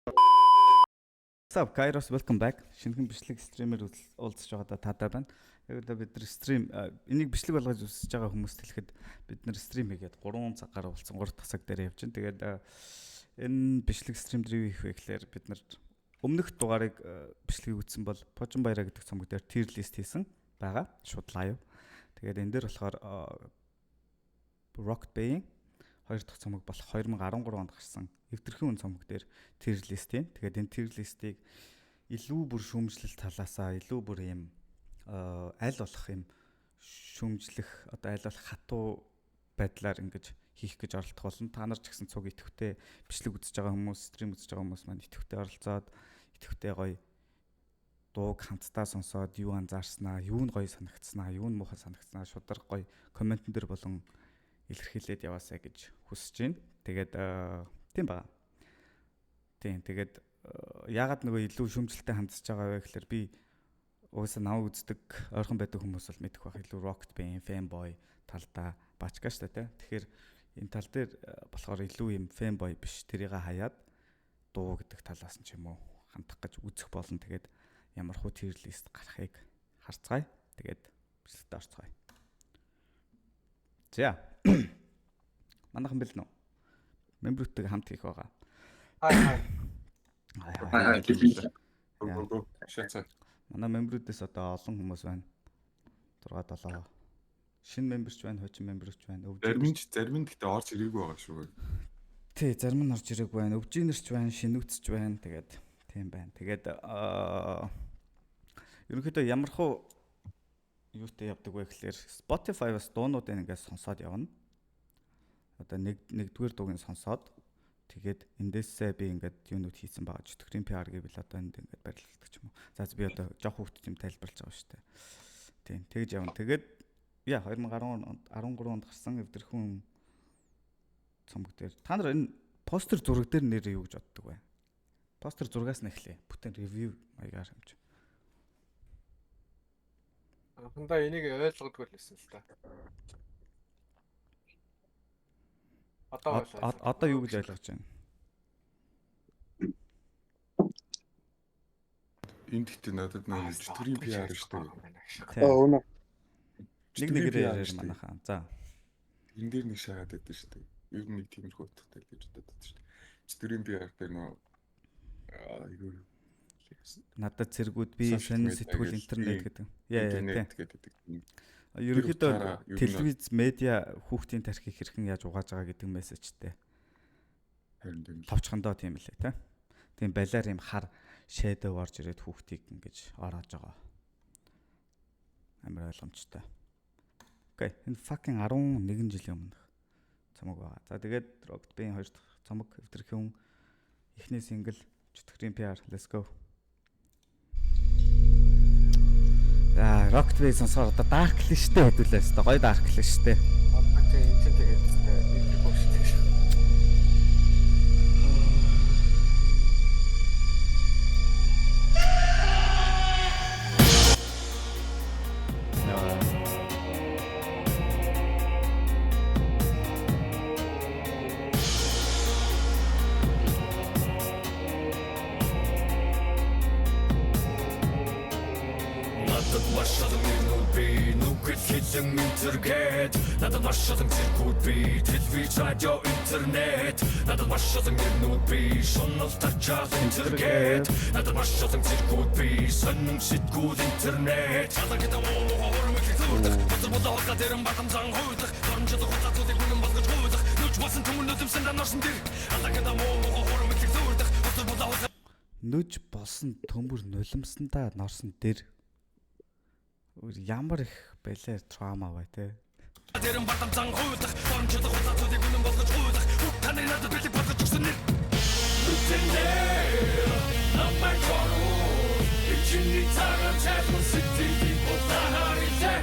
What's up, Kairos? Welcome back. Шинэхэн бичлэг стримээр уулзж байгаадаа таатай байна. Яг одоо бид нар стрим энийг бичлэг болгож үзэж байгаа хүмүүст хэлэхэд бид нар стрим хийгээд 3 цаг гаруй болсон, 3 дахь цаг дээр явж байна. Тэгээд энэ бичлэг стрим дээр юу хийх вэ гэхлээр бид нар өмнөх дугаарыг бичлэгийг үзсэн бол Пожин Баяра гэдэг цомог дээр tier list хийсэн байгаа. Шууд live. Тэгээд энэ дээр болохоор Rock Bay-ийн хоёр дахь цомог болох 2013 онд гарсан Эвдэрхэн үн цомог дээр tier list юм. Тэгээд энэ tier list-ийг илүү бүр шүүмжлэл талаасаа илүү бүр юм аль болох юм шүүмжлэх, одоо аль болох хатуу байдлаар ингэж хийх гэж оролдох болно. Та нар ч гэсэн цуг идэвхтэй бичлэг үзэж байгаа хүмүүс, стрим үзэж байгаа хүмүүс маань идэвхтэй оролцоод идэвхтэй гоё дууг хамтдаа сонсоод юу анзаарснаа, юу нь гоё санагдснаа, юу нь муухай санагдснаа шударга гоё комментэн дээр болон илэрхийлээд яваасай гэж хүсэж байна. Тэгээд тийм байна. Тийм, тэгээд яагаад нөгөө илүү шүмжлэлтэй хандсаж байгаа вэ гэхэлэр би угаасаа намайг үздэг ойрхон байдаг хүмүүс бол мэдэх байх, илүү Rocket Band fanboy талдаа бачка штэ тий. Тэгэхээр энэ тал дээр болохоор илүү юм fanboy биш, тэрийг хаяад дуу гэдэг талаас нь ч юм уу хандах гэж үзэх болно. Тэгээд ямар хуу tier list гарахыг харцгаая. Тэгээд бичлэгтээ орцгоё. За. Манайхан бэлэн үү? Мембрүүтэйг хамт хийх байгаа. Хай хай. Хай хай. Шацаа. Манай мембрүүдээс одоо олон хүмүүс байна. 6 7 шинэ мемберч байна, хуучин мемберч байна. Зарим нь гэхдээ орж ирээгүй байгаа шүү. Тий, зарим нь орж ирээгүй байна. Өвжинэрч байна, шинүүцч байна. Тэгээд тийм байна. Тэгээд ерөнхийдөө ямар хуу юутай явдаг вэ гэхлээр Spotify-аас дуунуудыг ингээд сонсоод явна. Одоо нэгдүгээр дууг нь сонсоод тэгээд эндээсээ би ингээд юунууд хийсэн байгаа. Чөтгөрийн PR гэвэл одоо энд ингээд барилгадаг ч юм уу. За би одоо жоох хүүхдэд юм тайлбарлаж байгаа шүү дээ. Тийм, тэгж явна. Тэгээд яа 2013 онд гарсан Эвдэрхэн цомог дээр та нар энэ постэр зураг дээр нэр юу гэж боддог вэ? Постэр зургаас нь эхлэе. Бүтэн ревю маягаар юм чи. Анхандаа энийг ойлгодгүй л байсан л та. Одоо Одоо юу гэж ойлгож байна? Энд гэхдээ надад нэг чөтгөрийн PR шүү дээ. Үнэ. Нэг нэгээрээ яриар манайхаа. За. Энэ дээр нэг шагаад байдаг шүү дээ. Ер нь нэг тиймэрхүү утгатай л гэж бодод шүү дээ. Чөтгөрийн PR дээр нөө юу надад цэргүүд би сонин сэтгүүл интернет гэдэг. Яа яа гэдэг. Ерөнхийдөө телевиз медиа хүүхдийн тархийг хэрхэн яаж угааж байгаа гэдэг мессежтэй. Товчхондоо тийм лээ тэ. Тийм балиар юм хар shadow орж ирээд хүүхдийг ингэж ороож байгаа. Амар ойлгомжтой. Окей, энэ fucking 11 жилийн өмнөх цомог байгаа. За тэгээд Rocket Band хоёр дахь цомог Эвдэрхэн хүн эхний сингл Чөтгөрийн PR. Let's go. За Rocket Band сонсохоор одоо dark л штэ хэдүүлээ өстой. Гоё dark л штэ. Одоо энэ чинь тэгээд нэг бош шүү. Надад маш олон цэргүүд би телевиз, радио, интернет. Надад маш олон нэрнүүд би шунал тачаал интернет. Надад маш олон цэргүүд би сонин сэтгүүл интернет. Чалаа гэдэг уу хурам их зүрдэх. Босор болоо хотлаа дэрэн бадамзан хуйлах. Доромжлох хуцаацуудыг үнэн болгож гуйлах. Нүж болсон төмөр нүдэмсэн данарсан дэр. Алаа гэдэг уу хурам их зүрдэх. Босор болоо хотлаа нүж болсон төмөр нулимсандаа норсон дэр. Ямар их балиар траума бай те. Дэрэн бадамзан хуйлах, доромжлох хуцаацуудыг үнэн болгож гуйлах. Бүх таны надад бэлэг болгож өгсөн нэр. Нүтэнээр намайг хоруу. Чиний цагаан цайхан сэтгэлийн булаар илээ.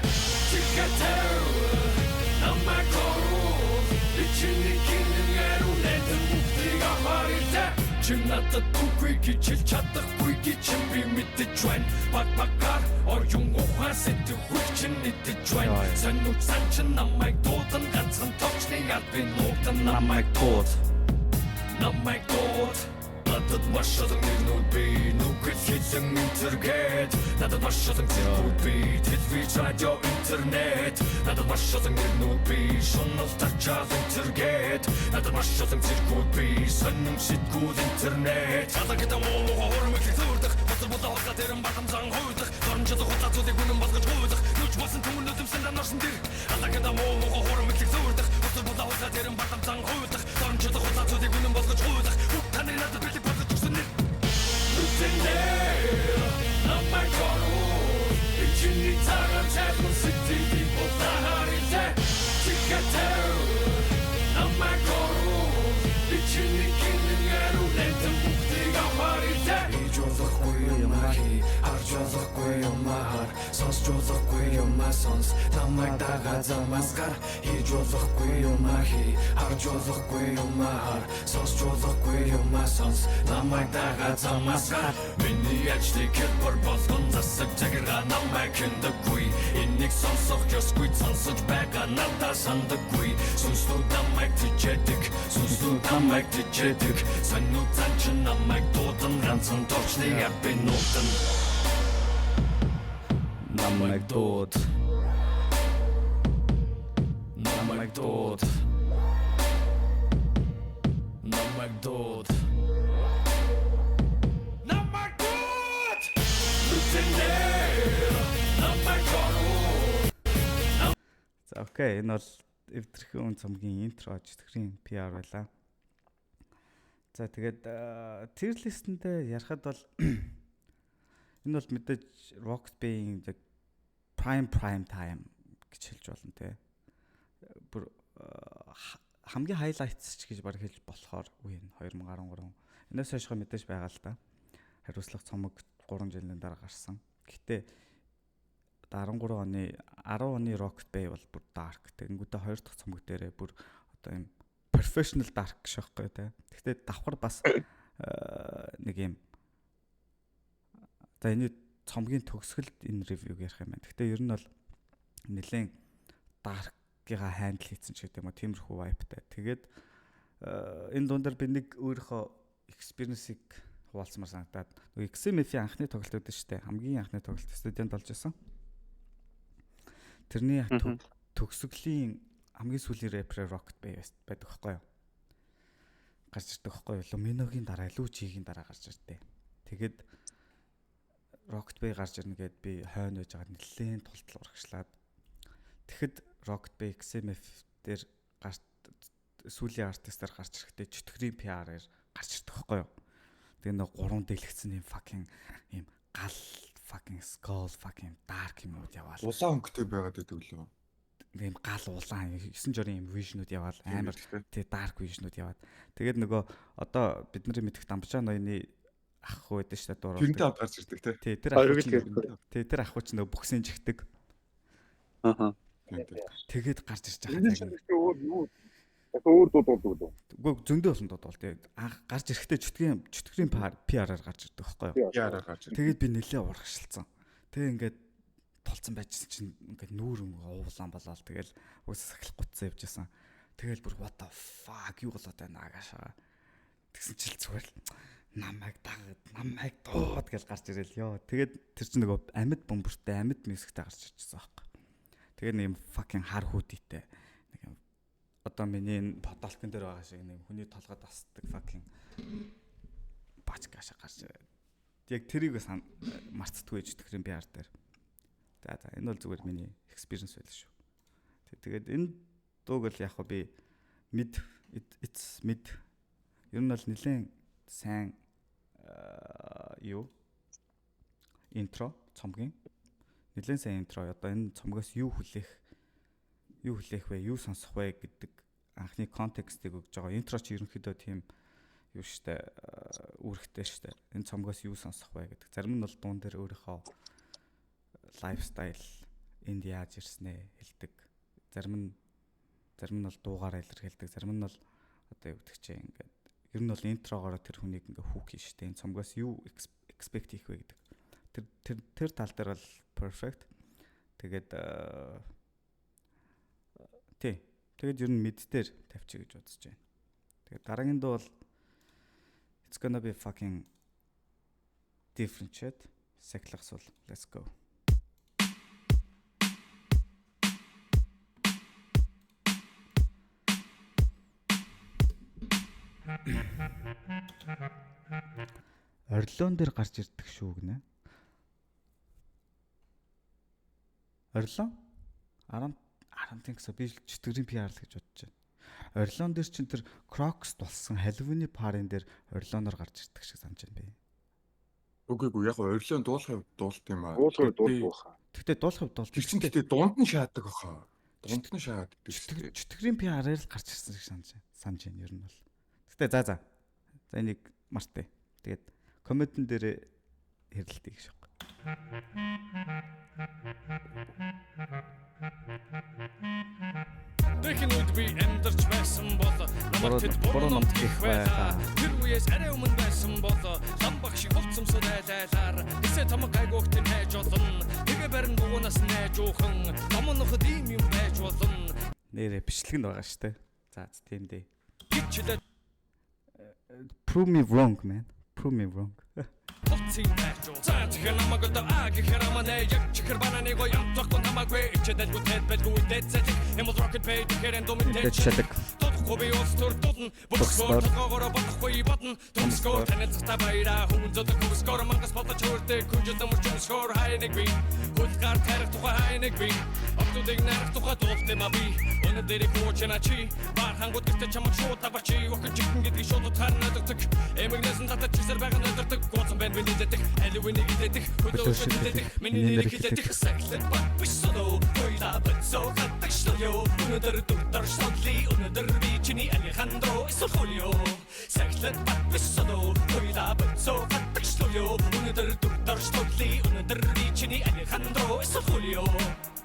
Чихэтэй намайг хоруу. Чиний гинэн ариун бүгдийг аваар илээ. Чи надад үгүй гэж хэлж чадахгүй гэж би мэдэж байна. Баг багаар оюун ухаан сэтгэхүйг чинь мэдэж байна. Сонин сан чинь намайг дуудан ганцхан товчны албын нуугдан намайг дууд. Намайг дууд. Надад маш олон нэрнүүд бий. Нүгэл хилэн интергээд. Надад маш олон зэргүүд бий. Телевиз, радио, интернет. Надад маш олон нэрнүүд бий. Шунал тачаал интергээд. Надад маш олон зэргүүд бий. Сонин сэтгүүл интернет. Чалаг гэдэг муу муу хором их зөөрдөх. Босор болоо холгаа тэрэн бадамзан хуйлах. Дорнжил хуцаа зүйлийг үнэн болгож гуйлах. Нүж болсон түмэн өдөмсөн данарсан дэр. Алаг гэдэг муу муу хором их зөөрдөх. Босор болоо холгаа тэрэн бадамзан хуйлах. Дорнжил хуцаа зүйлийг үнэн болгож гуйлах. Бүх таны надад бэлэг болгож өгсөн нэр. Нүтэнэ намайг оруу. Би чиний цагаан цайлган сэтгэлийг булаа харилээ. Чихэтэв намайг оруу. Би чиний гинэн ариун лентэн бүгдийг авахар илээ. Хийж болохгүй юм аа хий, харж болохгүй юм аа хар, сонсч болохгүй юм аа сонс, намайг дагаа замаас гар. Хийж болохгүй юм аа хий, харж болохгүй юм аа хар, сонсч болохгүй юм аа сонс, намайг дагаа замаас гар. Миний ажлыг хэлбэр болгон засаг захиргаа намайг хиндэггүй. Энийг сонсох ёсгүй, сонсож байгаа надаа сандаггүй. Сүнслүүд намайг тижээдэг, сүнслүүд намайг тижээдэг. Сониуд зан чинь намайг дуудан, ганцхан дорчны би нуудан. Намайг дууд. Намайг дууд. Намайг дууд. Намайг дууд. Нүтэнэ намайг оруу. За окей, энэ бол эвдэрхэн үн цомгийн intro чөтгөрийн PR байлаа. За тэгээд tier list-эндээ ярихад бол энэ бол мэдээж Rocket Bay-ийн яг prime time гэж хэлж болно те. Бүр хамгийн highlights ч гэж баг хэлж болохоор үе энэ 2013. Энэс хойшоо мэдээж байгаа л да. Хариуцлага цомог 3 жилийн дараа гарсан. Гэтэ 13 оны 10 оны Rocket Bay бол бүр dark. Тэгэнгүүтээ хоёр дахь цомог дээрээ бүр одоо юм professional dark гэж аахгүй те. Гэхдээ давхар бас нэг юм. За энэ цомгийн төгсгөлд энэ review-г ярих юм байна. Гэхдээ ер нь бол нэлээд dark-ийг handle хийсэн ч гэдэг юм уу, тиймэрхүү vibe-тай. Тэгээд энэ дундаар би нэг өөрийнхөө experience-ийг хуваалцмаар санагдаад нөгөө XMF-ийн анхны тоглолт өгдөн шүү дээ. Хамгийн анхны тоглолт стадионд болж исэн. Тэрний төгсгөлийн хамгийн сүүлийн рэпер Rocket Bay байдаг байхгүй юу? Гарч ирдэг байхгүй юу? Lumino-гийн дараа, илүү G-ийн дараа гарч ирдээ. Тэгээд Rocket Bay гарч ирнэ гэд би хойно байж байгаа нэлээд тултал урагшлаад тэгэхэд Rocket Bay XMF дээр гарт сүүлийн артистаар гарч ирэхдээ чөтгөрийн PR-аар гарч ирдэг байхгүй юу? Тэгээ нэг гурван дэлгэцэн юм fucking юм гал fucking skull fucking dark юмнууд яваал. Улаан өнгөтэй байгаад байдаг лөө. Нэг юм гал улаан 9 жорын юм vision-ууд яваал амар тий dark vision-ууд яваад. Тэгээд нөгөө одоо бидний мэдих Дамбжаа ноёны ах хүү байдаг шүү дээ дуур. Тэрнтэй хамт гарч ирдэг те. Тий тэр ах хүү тий тэр ах хүү ч нөгөө бүхсийн жигдэг. Аха. Тэгээд гарч ирж байгаа. Энэ чинь өөр юу? Дахин өөр дууд болдог үү? Үгүй зөндөө олон дууд бол тий. Анх гарч ирэхдээ чөтгөрийн PR-аар гарч ирдэг байхгүй юу? PR-аар гарч ирдэг. Тэгээд би нэлээ урагшилсан. Тэгээ ингээд тулцсан байжсэн чинь ингээд нүүр уулаан болоод тэгэл угсаа сахилах гутсан явж исэн. Тэгэл бүр what the fuck юу болоод байна агаашаа. Тэгсэн чил зүгээр л намайг дагад, намайг дууд гэж гарч ирэл ёо. Тэгээд тэр чинь нөгөө амьд бөмбөртэй, амьд мюзиктэй гарч ирчихсэн байхгүй. Тэгээд нэг юм fucking хар хүүтийтэй нэг юм одоо миний энэ подолкон дээр байгаа шиг нэг хүний толгойд асдаг fucking бачкаша гарч ирээд. Яг тэрийг мартдаггүй чөтгөрийн PR дээр. За за энэ бол зүгээр миний experience байл шүү. Тэгээд энэ дууг л яг би mid it's mid ер нь бол нэлээд сайн юу intro цомгийн нэлээд сайн intro. Одоо энэ цомгоос юу хүлээх вэ, юу сонсох вэ гэдэг анхны контекстыг өгж байгаа. Intro чи ерөнхийдөө тийм юу штэ үүрэгтэй штэ. Энэ цомгоос юу сонсох вэ гэдэг. Зарим нь бол дуун дээр өөрийнхөө lifestyle энд яаж ирснээ хэлдэг. Зарим нь бол дуугаараа илэрхийлдэг. Зарим нь бол одоо юу гэдэг чинь ингээд ер нь бол intro-гоор тэр хүнийг ингээ hook хийн штэ. Энэ цомгоос юу expect хийх вэ гэдэг. Тэр тал дээр бол perfect. Тэгээд тий. Тэгээд ер нь mid дээр тавьчих гэж бодож байна. Тэгээд дараагийн дуу бол It's gonna be fucking different shit. Сахилах сул. Let's go. Орлоон дээр гарч ирдэг шүү гинэ. Орлон 10 10 гэсэн би чөтгөрийн PR л гэж бодож байна. Орлон дээр чинь тэр Crocs тулсан Halloween-ы парын дээр орлоноор гарч ирдэг шиг санаж байна би. Үгүй үгүй яг орлон дуулахын хувьд дуулт юм аа. Дуулахын хувьд дуулах баха. Тэгтээ дуулах хувьд дуулт. Тэр чинь тэгтээ дунд нь шаадаг баха. Дунд нь шаадаг. Чөтгөрийн PR-аар л гарч ирсэн шиг санаж байна. Санаж байна ер нь бол. Тэгтээ за за. За энийг мартъя. Тэгээд комментэн дээр хэрэлтий гэж байна. Дэхэн үед би амьдарч байсан бол намайг тэд буруу номт гих байлаа. Тэр үеэс арай өмнө байсан бол ламбаг шиг хувцсамсууд айлайлаар эсэ тамаг гайгүйх тэм хайж олно. Тэгээ барин дугуунаас найж уухан номноход ийм юм байж болно. Нэрэ бичлэг нь байгаа штэ. За тийм дээ. Гिचлээ. Prove me wrong man. Prove me wrong. Хувцсыг байж уу. За тэгэхээр намайг одоо а гэхээр аманэ яг чихэр бананы гоё амтахгүй намайг ичэдэлгүй тэд байлгүй дэд зэлэг юм бол rocket pay тэгэхээр эндомтэй шалаг. Тодохгүй би улс төр дуудна. Бөксгөр толгоогоороо бодохгүй бодно. Төмсгөр танилцахтаа баяраа хүн зөдөг хөвсгөр мангас бодож хөрдөг күнжил өмөрч өмсгөр хай нэг би. Хөлгаар тарих тухай хай нэг би. Октодыг нарах тухай дуулт юм а би. Өнөөдөр хуучна чи. Бархангууд гэртээ чамаг шууд даварчи. Охин чихэн гэдгийг шууд утгаар нь ойлгодог. Эмэгнээс нь татаж чисэр байгаа нь өдөртөг. Гооцон байна миний дэтэх. Аль үнийг идэх. Хөлөө шүтдэг. Миний нэрийг хэлдэг. Сахилт бат биш соло. Хоёлаа бацоо хатагшлаа. Өнөөдөр дүр содлий. Өнөөдөр би чиний Алехандро эсвэл Хулио. Сахилт бат биш соло. Хоёлаа бацоо хатагшлаа. Өнөөдөр дүр содлий. Өнөөдөр би чиний Алехандро эсвэл Хулио.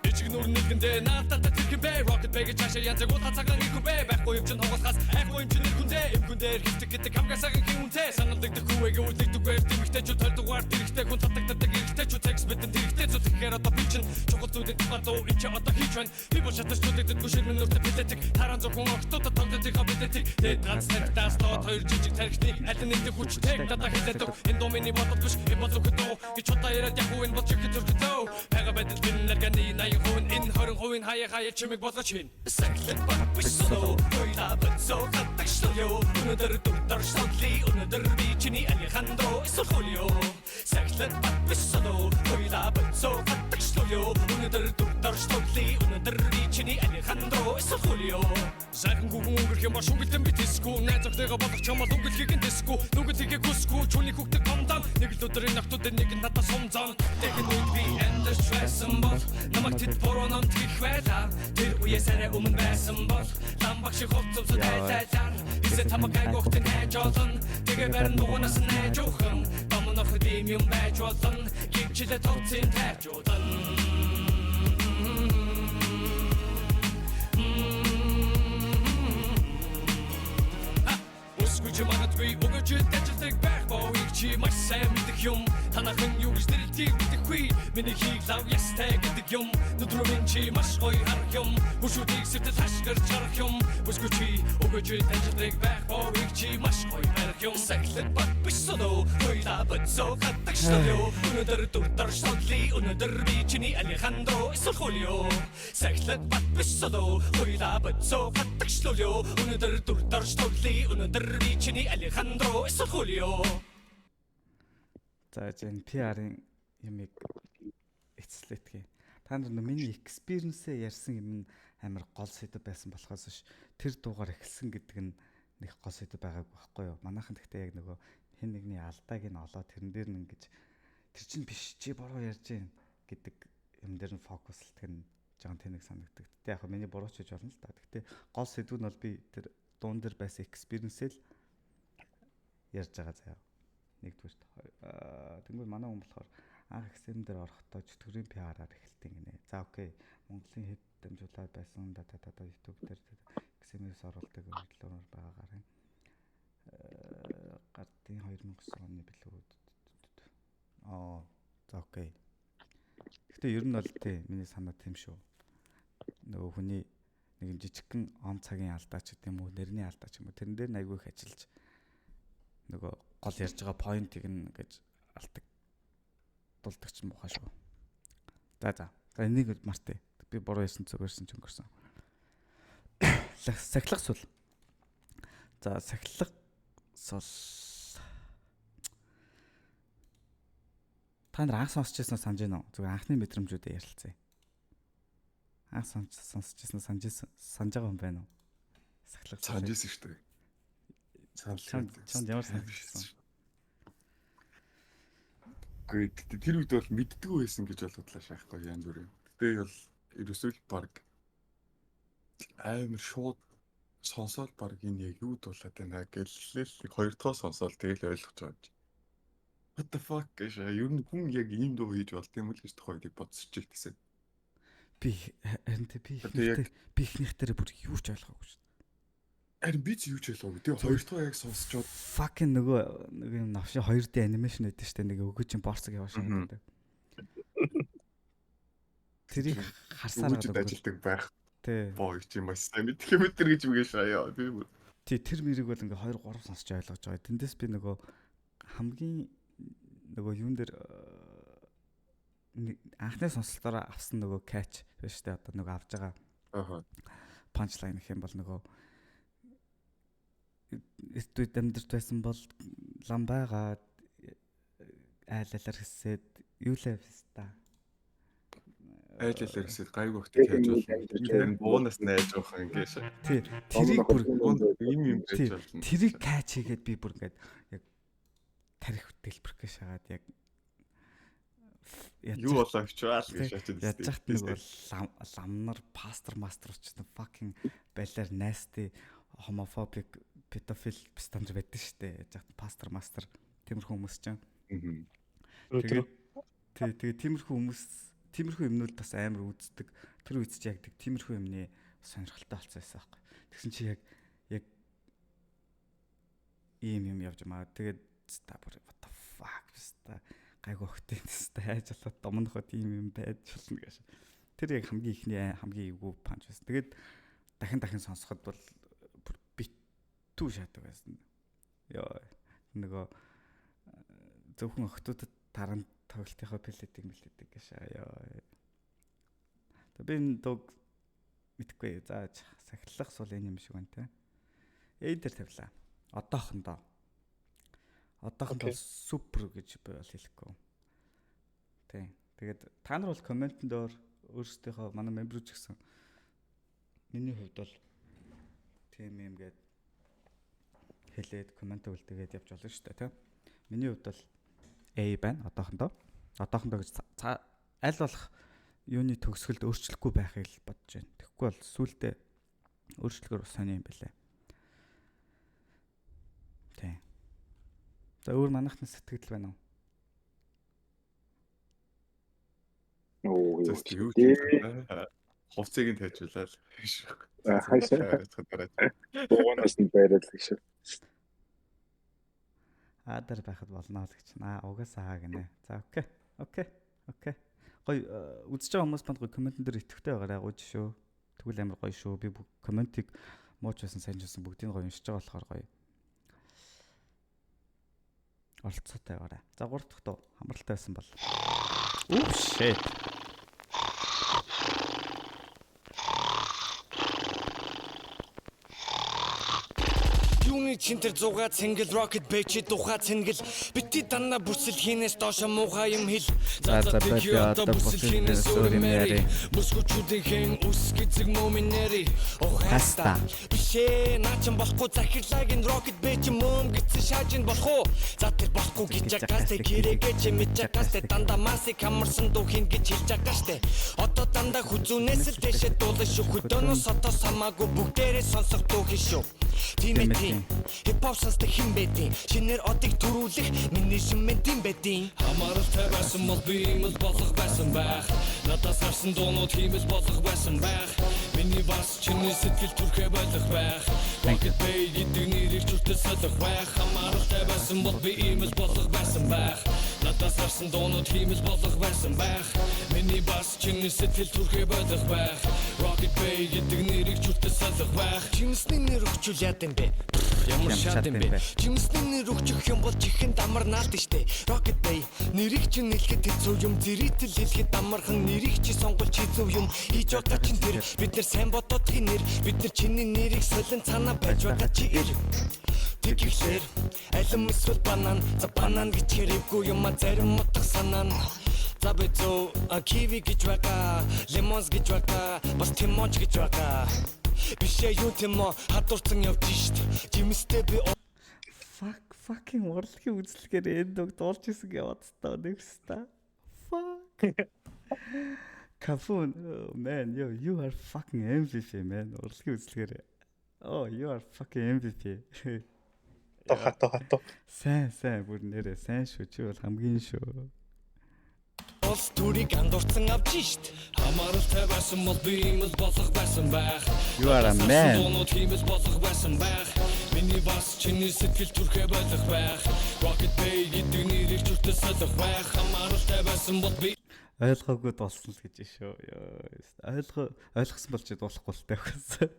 Ичиг нүр нэгэндээ наатад тэрхэн бэ Rocket Bay гэж цаашаа янзаг удаа цагаан их бэ байхгүй юм чин хугалахаас айхгүй юм чин нэрхүндээ эмхүн дээр хөвтөг гэдэг хамгаа сайхан хин үнтэй саналдагдах хүүэгээ үлдэгдэггүй тэмэгтэй ч тойлдугаар тэрэгтэй хүн татагддаг эрэгтэй ч секс мэдэн тэрэгтэй зү тэгэхээр одоо би чин чухал зүйлийг тухай дуу чи одоо хийж байна би бол шатаж зүлэгддэггүй ширмэн нүртэ бэлэтэг таран зөвхөн октод тогтдохоо бэлэтэг тэд ганц тарихтаас доод хоёр жижиг тарихтыг аль нэгдэг хүчтэй надад хэлээдэг энэ дуу миний бодол биш энэ бол зөвхөн дуу гэж удаа яриад яг үн бол чихэн зөрчилөө байгаа байдал би нарганы 80% энэ 20% хаяа хаяа чимэг болгож хийн сахилт бат биш соло хоёлаа бацоо хатагшлаа өнөөдөр дүр содлий өнөөдөр би чиний Алехандро эсвэл Хулио сахилт бат биш соло хоёлаа бацоо хатагшлаа өнөөдөр дүр содлий өнөөдөр би чиний Алехандро эсвэл Хулио сайхан гүгэн өнгөрөх юм ба шүнгэлтэн би тэсгүй найз охтойгоо болох чамаа дүнгэлхийг нь тэсгүй нүгэлхийг хүсгүй чүний хүүхдэд комдам нэг л өдрийн ногтууд нэг нь надад сум зам тэгэн үед би амьдарч байсан бол намайг тэд буруу номт гих байлаа тэр үеэс арай өмнө байсан бол ламбаг шиг хувцсууд айлайлаар эсэ тамаг гайгүйхтэн хайж олно тэгээ барин дугуунаас найж уухан домноход ийм юм байж болно гिचлээ тоцын тайжуулна. Өсгөж магадгүй өгөж дэжлэг байх боыг чи маш сайн мэдэх юм танахан юу гэж нэрэлтийг мэдэхгүй миний хийг лав ястай гэдэг юм нүдрүү минь чи маш гоё харах юм хөшүүдийг сэтэл хашгирч харах юм өсгөж чи өгөж дэжлэг байх боыг чи маш гоё барих юм сахилт бат биш соло хоёлаа бацоо хатагшлаа өнөөдөр дүр содлий өнөөдөр би чиний Алехандро эсвэл Хулио сахилт бат биш соло хоёлаа бацоо хатагшлаа өнөөдөр дүр содлий өнөөдөр би чиний Алехандро эсвэл Хулио. За энэ PR-ын юмыг эцэслэтгий. Та нар миний experience-ээ ярьсан юм нь амар гол сэдв байсан болохоос ш тэр дуугаар эхэлсэн гэдэг нь нэг гол сэдв байгаагүй байхгүй юу? Манайхан гэхдээ яг нөгөө хэн нэгний алдааг нь олоод тэрэн дээр нь ингэж тэр чинь биш чи буруу ярьж гин гэдэг юм дээр нь фокуслдаг нь жоохон тэнэг санагддаг. Гэтэ яг миний буруу ч гэж болно л да. Гэтэ гол сэдв нь бол би тэр дуун дээр байсан experience-ээ л ярьж байгаа заяа. Нэгдүгээрт. Тэнгүүр манай хүн болохоор анх XM дээр орохдоо чөтгөрийн PR-аар эхэлдэг гинэ. За окей. Монголын хэд дамжуулаад байсан да да да YouTube дээр XM-ээс оруулдаг хөдөлгөөнөөр байгаагаар гардын 2009 оны билүү. Аа за окей. Гэхдээ ер нь бол тий миний санаа тийм шүү. Нөгөө хүний нэг юм жижигхэн он цагийн алдаа ч гэдэм үү, нэрний алдаа ч юм уу тэрэн дээр айгүй их ажиллаж нөгөө гол ярьж байгаа point-ыг нь гэж алдаг дулдаг ч муухай шүү. За за. За энийг мартъя. Би буруу ярьсан зүгээрсэн ч өнгөрсөн. Сахилах сул. За сахилах сул. Та нар анх сонсч ирсэн санаж байна уу? Зүгээр анхны мэдрэмжүүдээ ярилцъя. Анх сонсч ирсэн санаж байгаа хүн байна уу? Сахилах сул. Санаж ирсэн шүү дээ. Санал. Чамд ямар санагдсан? Үгүй тэр үед бол мэддэггүй байсан гэж болоодлаа шаахгүй янз бүрийн. Гэтэ бол ерөөсөө л баг амар шууд сонсоол баг энэ яг юу дуулаад байна гэллээ л хоёр дахь сонсоол тэгэл ойлгож байгаа юм чи. What the fuck гэж ер нь хүн яг ийм дуу хийж болд юм л гэж тухайн үед бодсоч л гэсэн. Би харин би ихнийх дээр бүр юу ч ойлгоогүй шүү. Харин би ч юу ч ойлгоогүй. Тэгээ хоёр дахь яг сонсчоод fucking нөгөө нэг юм навши 2D анимашн байдаг шүү дээ. Нэг өгөөж чинь борцог яваа шиг гэдэг. Тэрийг харсаар ажилтдаг байх. Тий. Боо чи маш сайн мэдэх юм өдр гэж үгээ шаяа. Би бүр. Тий, тэр мэрийг бол ингээ 2 3 сонсч ойлгож байгаа. Тэндээс би нөгөө хамгийн нөгөө юун дээр анхны сонслолтоор авсан нөгөө catch биш үү? Одоо нөгөө авж байгаа. Аа. Punchline гэх юм бол нөгөө эрт үед амьдарч байсан бол лам байгаа айл айлаар хэсээд юу лээ та. Айл айлаар хэсээд гайгүй хөтэ яаж болно. Энэ буунаас найж явах ингэ шээ. Тий. Тэрийг бүр юм юм байж болно. Тэрийг кач хийгээд би бүр ингээд яг тарих дэлбэрх гэж шагаад яг юу болоо хичээл гэж шатаад. Яаж яхад нөгөө ламнар пастор мастер учраас fucking балиар nasty homophobic pedophile стандар байдаг шүү дээ. Яаж яхад пастор мастер тиймэрхүү хүмүүс чинь. Тэгээд тэгээ тиймэрхүү хүмүүс тиймэрхүү юмнууд бас амар үздэг. Тэр үед чи яг тиймэрхүү юмны сонирхолтой болсон байсан байхгүй. Тэгсэн чи яг яг ийм юм явж маа. Тэгээд та бүр what the fuck та гайгүй хөхтэй тест хайж болоод домноход ийм юм байж болно гэж. Тэр яг хамгийн ихний хамгийн эвгүй панч байсан. Тэгээд дахин дахин сонсоход бол бүр битүү шатдаг байсан. Йоо нөгөө зөвхөн охтуудад таран тоглолтынхоо пэлэдэг мэлэдэг гэж ёо. Тэг би энэ дог мэдхгүй. За сахилах сул энэ юм шиг байна те. Э дээр тавилаа. Одоохондоо. Одоохондоо супер гэж би бол хэлэхгүй. Тий. Тэгээд та нар бол комментэн дээр өөрсдийнхөө манай мембер ч гэсэн миний хувьд бол тийм юм гээд хэлээд коммент үлдээгээд явж болно шүү дээ, тий. Миний хувьд бол A байна одоохондоо. Одоохондоо гэж аль болох юуны төгсгөлд өөрчлөхгүй байхыг л бодож байна. Тэгэхгүй бол сүултээ өөрчлөхөөр бас сони юм байлаа. Тий. За өөр манайхны сэтгэл байна уу? Оо юу хувцыг нь тайжуулаад л. Хаашаа. Бугуунаас нь байрал гэж. Аа дээр байхад болно л гэж. Аа угаасаа аа гинэ. За окей. Окей. Окей. Гоё үзэж байгаа хүмүүс банд гоё комментэн дээр итгэвтэй байгаарай гооч шүү. Тэгвэл амар гоё шүү. Би комментиг мууч байсан сайн ч байсан бүгдийг гоё уншиж байгаа болохоор гоё. Оролцоотой байгаарай. За 3 дахь дуу хамралтай байсан бол. Ooh shit. Юуны чин тэр 100 цэнгэл rocket бэчи тухай цэнгэл бити данна бүсэл хинээс доошо муухай юм хэл. За за би одоо бүсэл хинээс өөр юм яри. Мөсгөчүүдийн хэн үс гизэг мөминэри. Хаста. Бишээ наа чин болохгүй захирлагын rocket бэчи мөм гисэн шаажин болох уу? За тэр болохгүй гэж агаас тэ гэрээгээ чи мэдж агаас тэ дандаа масыг хамарсан дуу хин гэж хэлж агаас тэ. Одоо дандаа хүзүүнээс л дэшээ дуулан шүү. Хөдөөнөөс отоос хамаагүй бүгдээрээ сонсох дуу хин шүү. Тийм ээ тийм. Хип-хоп сонсдог хэн байдیں۔ Шинээр одыг төрүүлэх миний шимэн тийм байдیں۔ Хамааралтай байсан бол би юм л болох байсан байх. Надаас гарсан дуунууд хиймэл болох байсан байх. Миний бас чиний сэтгэл төрхөө болох байх. Rocket Bay гэдэг нэрийг хүртэл солих байх. Хамааралтай байсан бол би юм л болох байсан байх. Надаас гарсан дуунууд хиймэл болох байсан байх. Миний бас чиний сэтгэл төрхөө болох байх. Rocket Bay гэдэг нэрийг ч хүртэл солих байх. Жимсний нэр өгчүүл яд юм бэ? Ямар шат юм бэ? Жимсний нэр өгчих юм бол чихэн дамар наалд штэ. Rocket Bay нэрийг чинь хэлэхэд хэцүү юм. Зэрэгтэл хэлэхэд амархан, нэрийг чи сонгол хэцүү юм. Хийж байгаа чинь тэр бид нар сайн бодоодгийн нэр. Бид нар чиний нэрийг солин цаанаа байж байгаа чи ир. Тэгэхлээр алим эсвэл банан, за банан гэж хэрэггүй юм а, зарим утга санаа нь. За бизүү, киви гэж байгаа, лимонс гэж байгаа, бас тимонч гэж байгаа. Бишээ юу тимо хадурсан явж шít. Жимстэй би Fuck, fucking урлагийн үзлэгээр энэ дог дуулж исэн гэж бодсон нэгс та. Fuck. Кафун, oh, man, yo, you are fucking MVP, man. Урлагийн үзлэгээр. Oh, you are fucking MVP. Хато хато. Сайн сайн, бүр нэрээ сайн шүү. Чи бол хамгийн шүү. Улс төрийг андуурсан авч шít. Хамааралтай байсан бол би ийм л болох байсан байх. You are a man. Дуунууд хиймэл болох байсан байх. Миний бас чиний сэтгэл төрхөө болох байх. Rocket Bay гэдэг нэрийг ч хүртэл солих байх. Хамааралтай байсан бол би Ойлгоогүй дуулсан л гэж шүү. Ойлгоо ойлгосон бол чи дуулахгүй л тавихсан.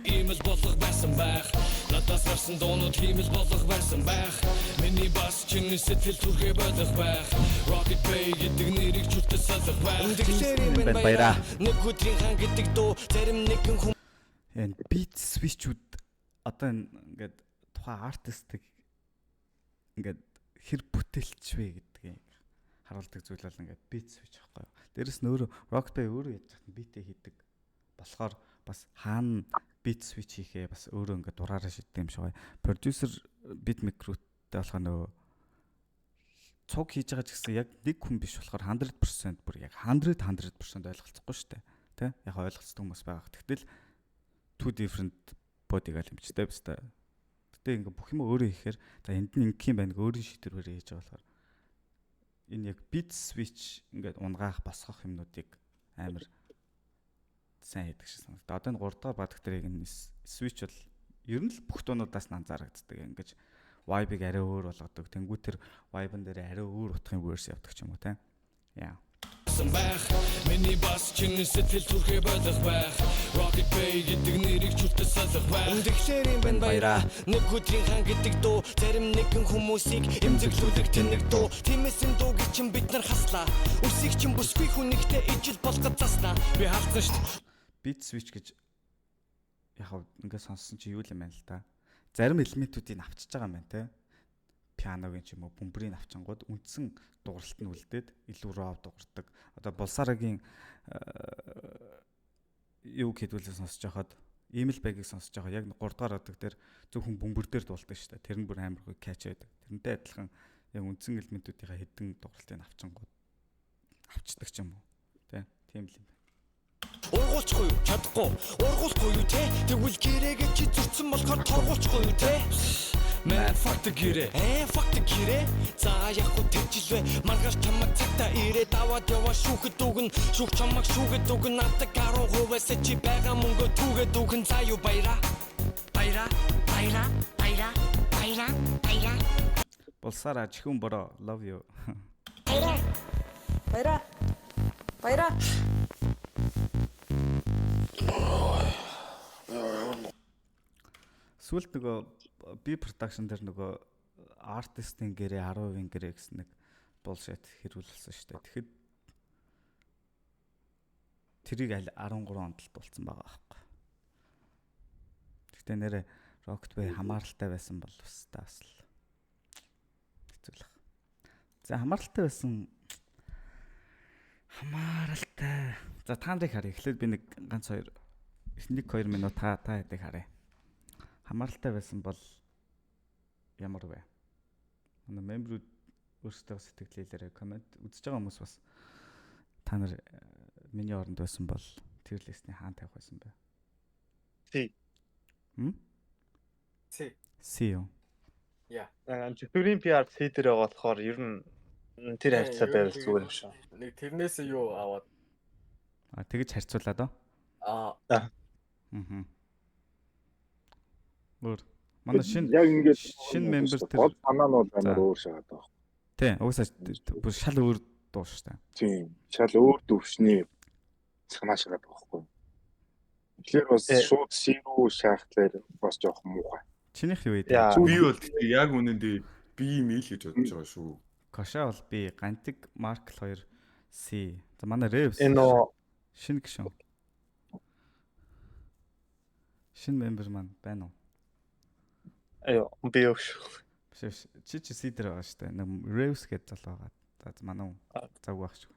Ийм л болох байсан байх. Надаас гарсан дуунууд хиймэл болох байсан байх. Миний бас чиний сэтгэл төрхөө болох байх. Rocket Bay гэдэг нэрийг ч хүртэл солих байх. Тэгэхээр юм байна Баяраа. баяраа. Нэг өдрийн хаан гэдэг дуу зарим нэгэн хүн Энэ beat switch-үүд одоо энэ ингээд тухайн артистыг ингээд хэр бүтээлч вэ гэдгийг харуулдаг зүйл бол ингээд beat switch байхгүй юу. Дээрэс нь өөрөө Rocket Bay өөрөө яаж захын beat-ээ хийдэг болохоор бас хаана beat switch хийхээ бас өөрөө ингээд дураараа шийддэг юм шиг байна. Продюсер, beat maker-үүдтэй болохоор нөгөө цуг хийж байгаа ч гэсэн яг нэг хүн биш болохоор 100% бүр яг 100 100% ойлголцохгүй шүү дээ. Тэ? Яг ойлголцдог хүмүүс байгаа. Тэгтэл two different body гал юм ч тэ биз дээ. Гэтэ ингээ бүх юм өөрөө хийхээр за энд нь ингэх юм байна гэ өөрийн шийдвэрээр хийж байгаа болохоор энэ яг beat switch ингээд унгаах, босгох юмнуудыг амар сайн хийдэг шиг санагдаа. Одоо энэ 3 дахь бадаг дээр энэ switch бол ер нь л бүх дуунуудаас нь анзаарагддаг. Ингэж vibe-ыг арай өөр болгодог. Тэнгүү тэр vibe-н дээр арай өөр утгын verse явдаг ч юм уу те. Яа. Байх. Миний бас чиний сэтгэл төрхөө болох байх. Rocket Bay гэдэг нэрийг ч хүртэл солих байх. Тэгэхээр юм байна баяраа. Нэг өдрийн хаан гэдэг дуу зарим нэгэн хүмүүсийг эмзэглүүлэх тэнэг дуу. Тиймээс энэ дуугийг чинь бид нар хаслаа. Үсийг чинь бүсгүй хүнийхтэй ижил болгож заснаа. Би хаалцсан шүү. Beat switch гэж яг ингээд сонссон чи юу юм байна л да. Зарим элементүүдийг авчиж байгаа юм байна те. Пианогийн ч юм уу, бөмбөрийг авчингууд үндсэн дууралт нь үлдээд илүү raw дуурдаг. Одоо Булсарагийн юу гэдүүлээ сонсож байхад, ийм л байгийг сонсож байгаа яг 3 дугаар одог дээр зөвхөн бөмбөр дээр дуулдаг шүү дээ. Тэр нь бүр амар гоё catch байдаг. Тэрнтэй адилхан яг үндсэн элементүүдийнхаа хэдэн дууралтыг авчингууд авчдаг ч юм уу. Тэ? Тийм л юм байна. Ургуулчихгүй юу? Чадахгүй. Ургуулахгүй юу те? Тэгвэл гэрээгээ чи зөрчсөн болохоор торгуулчихгүй юу те? Man, fuck the гэрээ. Ээ, fuck the гэрээ. За яг хөө тэгжилвэ. Маргааш чамайг цагтаа ирээд аваад яваа шүүхэд үгэн. Шүүх чамайг шүүхэд үгэн. Надад 10%-аас чи байгаа мөнгө түүгээд үгэн. За юу баяраа. Баяраа. Баяраа. Баяраа. Баяраа. Баяраа. Булсараа чихүн бороо, love you. Баяраа. Баяраа. Баяраа. Сүүлд нөгөө би production дээр нөгөө артистын гэрээ 10% гэрээ гэсэн нэг bullshit хэрүүлсэн шүү дээ. Тэгэхэд тэрийг аль 13 онд л дуулсан байгаа байхгүй. Гэхдээ нэрэ Rocket Bay хамааралтай байсан бол бас та бас л хэцүү л. За, хамааралтай байсан, хамааралтай. За, та нарыг харъя. Эхлээд би нэг ганц хоёр 1 2 минут та хэдийг харъя. Хамааралтай байсан бол ямар вэ? Манай member үүд өөрсдөө сэтгэл хэлээрэй. Comment үзэж байгаа хүмүүс бас та нар миний оронд байсан бол tier list-ний хаан тавих байсан бэ? C. Хм? C. C юу? Яа. Чөтгөрийн PR C дээр байгаа болохоор ер нь тэр харьцаа байвал зүгээр юм шиг. Нэг тэрнээс юу аваад А, тэгэж харьцуулаад оо. Аа. Аа. Өөр. Манай шинэ Яг ингээд шинэ member тэр гол санаа нь бол амар өөр шагаад байгаа. Тий, угаасаа бүр шал өөр дуу шүү дээ. Тийм. Шал өөр төвшний санаа шагаад байгаа байхгүй. Тэгэхээр бас шууд C рүү шаахлаар бас жоохон муухай. Чинийх юу вэ? Би бол гэхдээ яг үнэндээ B мэйл гэж бодож байгаа шүү. Коша бол B, Гантик, Маркл 2 C. За манай Revs. Энэ нөө шинэ гишүүн. Шинэ member маань байна уу? Аюу, би юу шүү. Биш. Чи C дээр байгаа шүү дээ. Нэг Revs гэдэг залуу байгаа. За манай завгүй байх шүү.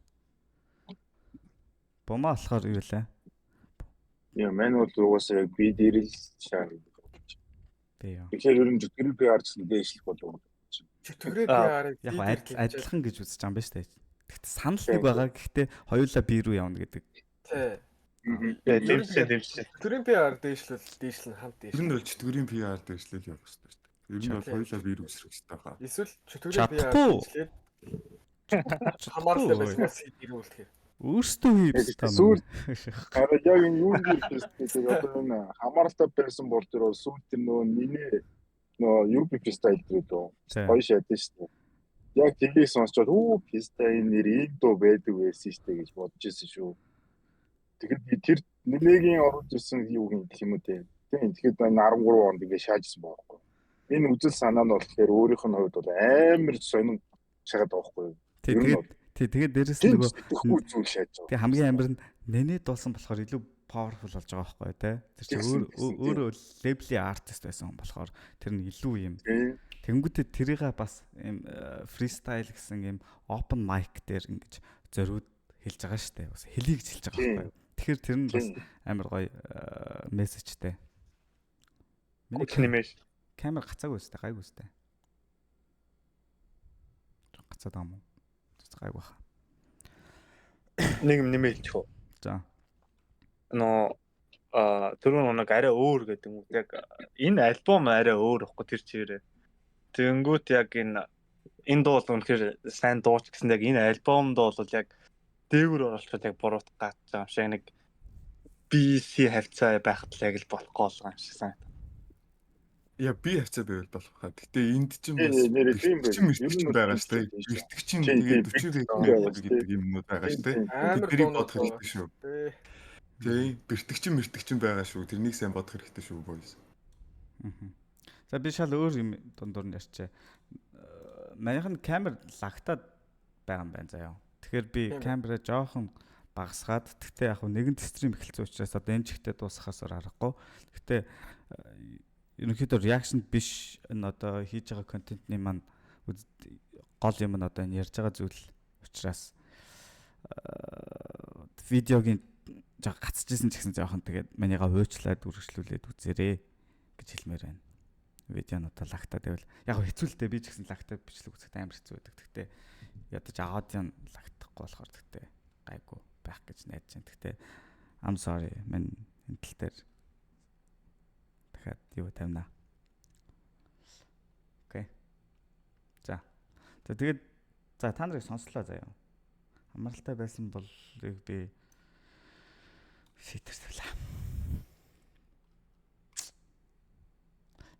Бумаа болохоор юу лээ? Яа, мань бол угаасаа яг B дээр л шаа. Би юу. Тэгэхээр ер нь чөтгөрийн PR ч дээшлэх болов. Чөтгөрийн PR-ыг яг адилхан гэж үзэж байгаа юм байна шүү дээ. Гэхдээ санал нэг байгаа. Гэхдээ хоёулаа B рүү явна гэдэг. Тий. Дэмжлээ. Чөтгөрийн PR дээшлэл дээшлэн хамт дээшлэн. Ер нь бол чөтгөрийн PR дээшлэл явах хэрэгтэй шүү дээ. Ер нь бол хоёулаа B рүү өсрөх хэрэгтэй байгаа. Эсвэл чөтгөрийн PR дээшлээд хамааралтай байсан C рүү үлдэхээр. Өөрсдөө хийх ёстой. Сүүл харин яг энэ юун дээр фестивал одоо энэ хамааралтай байсан бол тэр сүүл тэр нөгөө нинэ нөгөө UP freestyle дээр дөө гоё шатсан шүү дээ. Яг тэрийг сонсчод freestyle нэр ийм дуу байдаг байсан шүү дээ гэж бодож ирсэн шүү. Тэгэхээр би тэр нинэгийн оруулж ирсэн юу гэх юм уу те. Тийм тэгэхэд энэ 13 онд ингээ шаажсан байхгүй. Энэ үзэл санаа нь болохоор өөрийнх нь хувьд бол амар сонин шагаад байгаа байхгүй. Тэгээд тэгээд дээрэс нь нөгөө зүйл шааж байгаа. Тэгээ хамгийн амар нь нэнэ дуусан болохоор илүү powerful болж байгаа байхгүй тий. Тэр чинь өөрөө label-ийн artist байсан хүн болохоор тэр нь илүү юм. Тэнгүүтээ тэрийг бас юм freestyle гэсэн юм open mic дээр ингэж зориуд хэлж байгаа шүү дээ. Бас хэлийг хэлж байгаа байхгүй. Тэгэхээр тэр нь бас амар гоё мессежтэй. Миний нэмэж камер гацаагүй үстэй, гайгүй үстэй. Гацаад байгаа юм уу? Гайгүй баха. Нэг юм нэмэлчих үү? За. Нөө түрүүн нэг арай өөр гэдэг юм уу? Яг энэ альбом арай өөр ихгүй тэр чигээрээ. Тэнгүүт яг энэ дуу бол үнэхээр сайн дууч гэсэн яг энэ альбомд бол яг дээгүүр оруулахад яг буруутах гаж байгаа юм шиг нэг BC хавцаа байхад л яг л болохгүй болгоо юм шиг санагдав. Яа би хавцаа байвал болох хаа. Гэтэ энд чинь бас мэрэгчин байгаа шүү дээ. Мэрэгчин тэгээд 40 гэдэг юмнууд байгаа шүү дээ. Тэрийг бодох хэрэгтэй шүү. Тий, бэртгчин мэртгчин байгаа шүү. Тэрнийг сайн бодох хэрэгтэй шүү boys. За би шал өөр юм дундуур нь ярьчээ. Манийх нь камер лагтаад байгаа юм байна заяа. Тэгэхээр би камераа жоохон багасгаад тэгтээ яг нэгэнт стрим эхэлсэн учраас одоо энэ чигтээ дуусгахаас өөр аргагүй. Тэгтээ ерөнхийдөө реакшн биш энэ одоо хийж байгаа контентны маань гол юм нь одоо энэ ярьж байгаа зүйл учраас видеогийн жоо гацчихсан ч гэсэн жоохон тэгээд манийга уучлаад үргэлжлүүлээд үзээрэй гэж хэлмээр байна. Видеонуудаа лагтаа байвал яг хэцүү л дээ, би ч гэсэн лагтаа бичлэг үзэхэд амар хэцүү байдаг. Тэгтээ ядаж аудио нь лагтахгүй болохоор тэгтээ гайгүй байх гэж найдаж байна. Тэгтээ I'm sorry мань энэ тал дээр дахиад юу тавина. Окей. За. За тэгээд за та нарыг сонслоо заяа. Амралтай байсан бол би шийтгэр тавилаа.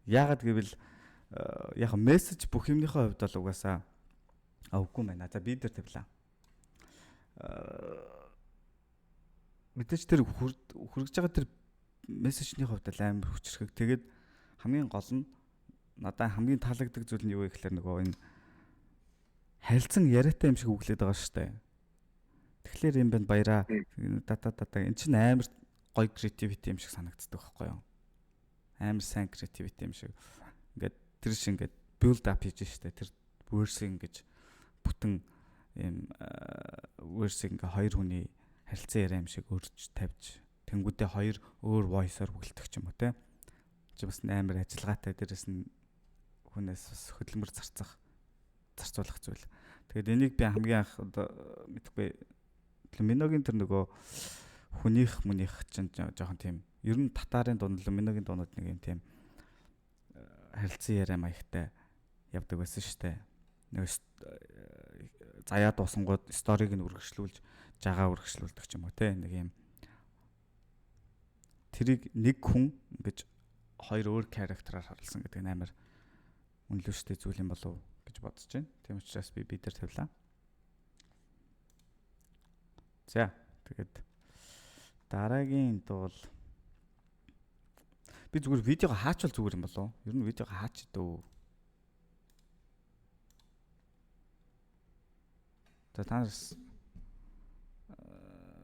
Яагаад гэвэл яг мессеж бүх юмныхаа хувьд бол угаасаа үгүй байна. За би дээр тавилаа. Мэдээж тэр хүргэж байгаа тэр мессежний хувьд л амар хүчрхэг. Тэгээд хамгийн гол нь надад хамгийн таалагддаг зүйл нь юу вэ гэхээр нөгөө энэ харилцан яриатай юм шиг үглээд байгаа шүү дээ. Тэгэхээр юм байна баяраа. Дата дата энэ чинь амар гоё креативити юм шиг санагддаг байхгүй юу? Амар сайн креативити юм шиг. Ингээд тэр шиг ингээд build up хийж штэ. Тэр verse ингэж бүтэн юм verse ингээ хоёр хүний харилцан яриа юм шиг өрж тавьж тэнгүүдээ хоёр өөр voice-оор бүгэлдэх ч юм уу те. Чи бас амар ажиллагаатай дээрэс нь хүнээс бас хөдөлмөр зарцуулах зүйл. Тэгээд энийг би хамгийн анх одоо мэдхгүй Миногийн тэр нөгөө хүнийх мүнийх чинь жоохон тийм ер нь татарын дунд Миногийн дуунууд нэг юм тийм харилцан яриа маягтай явдаг байсан шүү дээ. Нэг заяа дуусангууд сториг нь үргэлжлүүлж жагаа үргэлжлүүлдэг ч юм уу те. Нэг юм тэрийг нэг хүн ингэж хоёр өөр характераар харуулсан гэдэг нь амар үнэлвэштэй зүйл юм болов гэж бодож байна. Тийм учраас би дээр тавилаа. За тэгээд дараагийн дуул Би зүгээр видеого хаачвал зүгээр юм болов уу? Ер нь видеого хаач дөө. За та нараас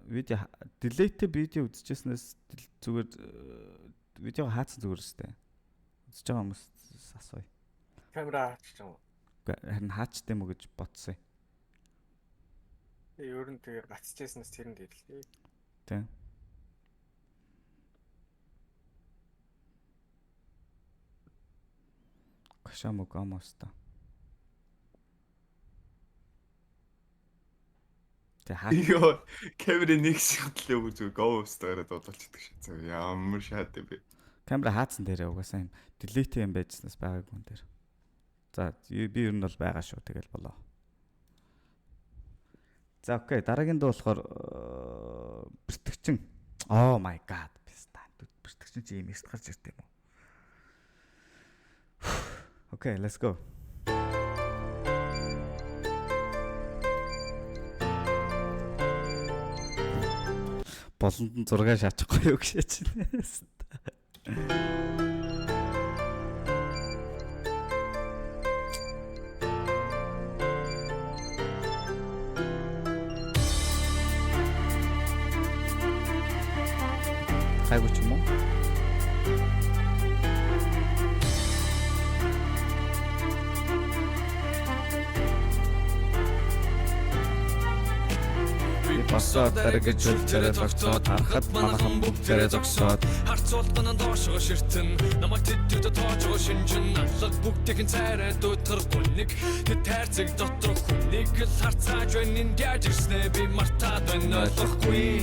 видео delete видео үзчихснээс зүгээр видеого хаацсан зүгээр өстэй. Үзэж байгаа хүмүүс асууя. Камера хаачих юм уу? Үгүй харин хаачтай юм уу гэж бодсон. Ер нь тэгээ гацчихсанаас тэрэнд ирлээ. Тийм. Кашамо гамоста. Тэ хаа. Йоо, камерын нэг шигтлээ бүр зүгээр гомоста гараад бодолчдаг шээ. Зөв ямар шат юм бэ? Камера хаацсан дээрээ угаасаа юм delete юм байжснаас байгаагүй юм дээр. За би ер нь бол байгаа шүү. Тэгэл болоо. За окей, дараагийн дуу болохоор бэртгчин. Oh my god. Писта. Бэртгчин чи ийм эрт гарч ирд юм уу? Okay, let's go. Болонд нь 6 шаачихгүй юу гэж чинь. Гайгүй ч юм уу? Босоод даргаж үлдэрэ зогцоод харахад манайхан бүгдээрээ зогсоод харцуултан доошоо ширтэн намайг тэддүүд тоожоо шинжин алга бүгдийн цайраа дутгаргүй нэг тэд тайрцаг доторх хүнийг л харцааж байна энд яаж ирснээ би мартаад байна ойлгохгүй.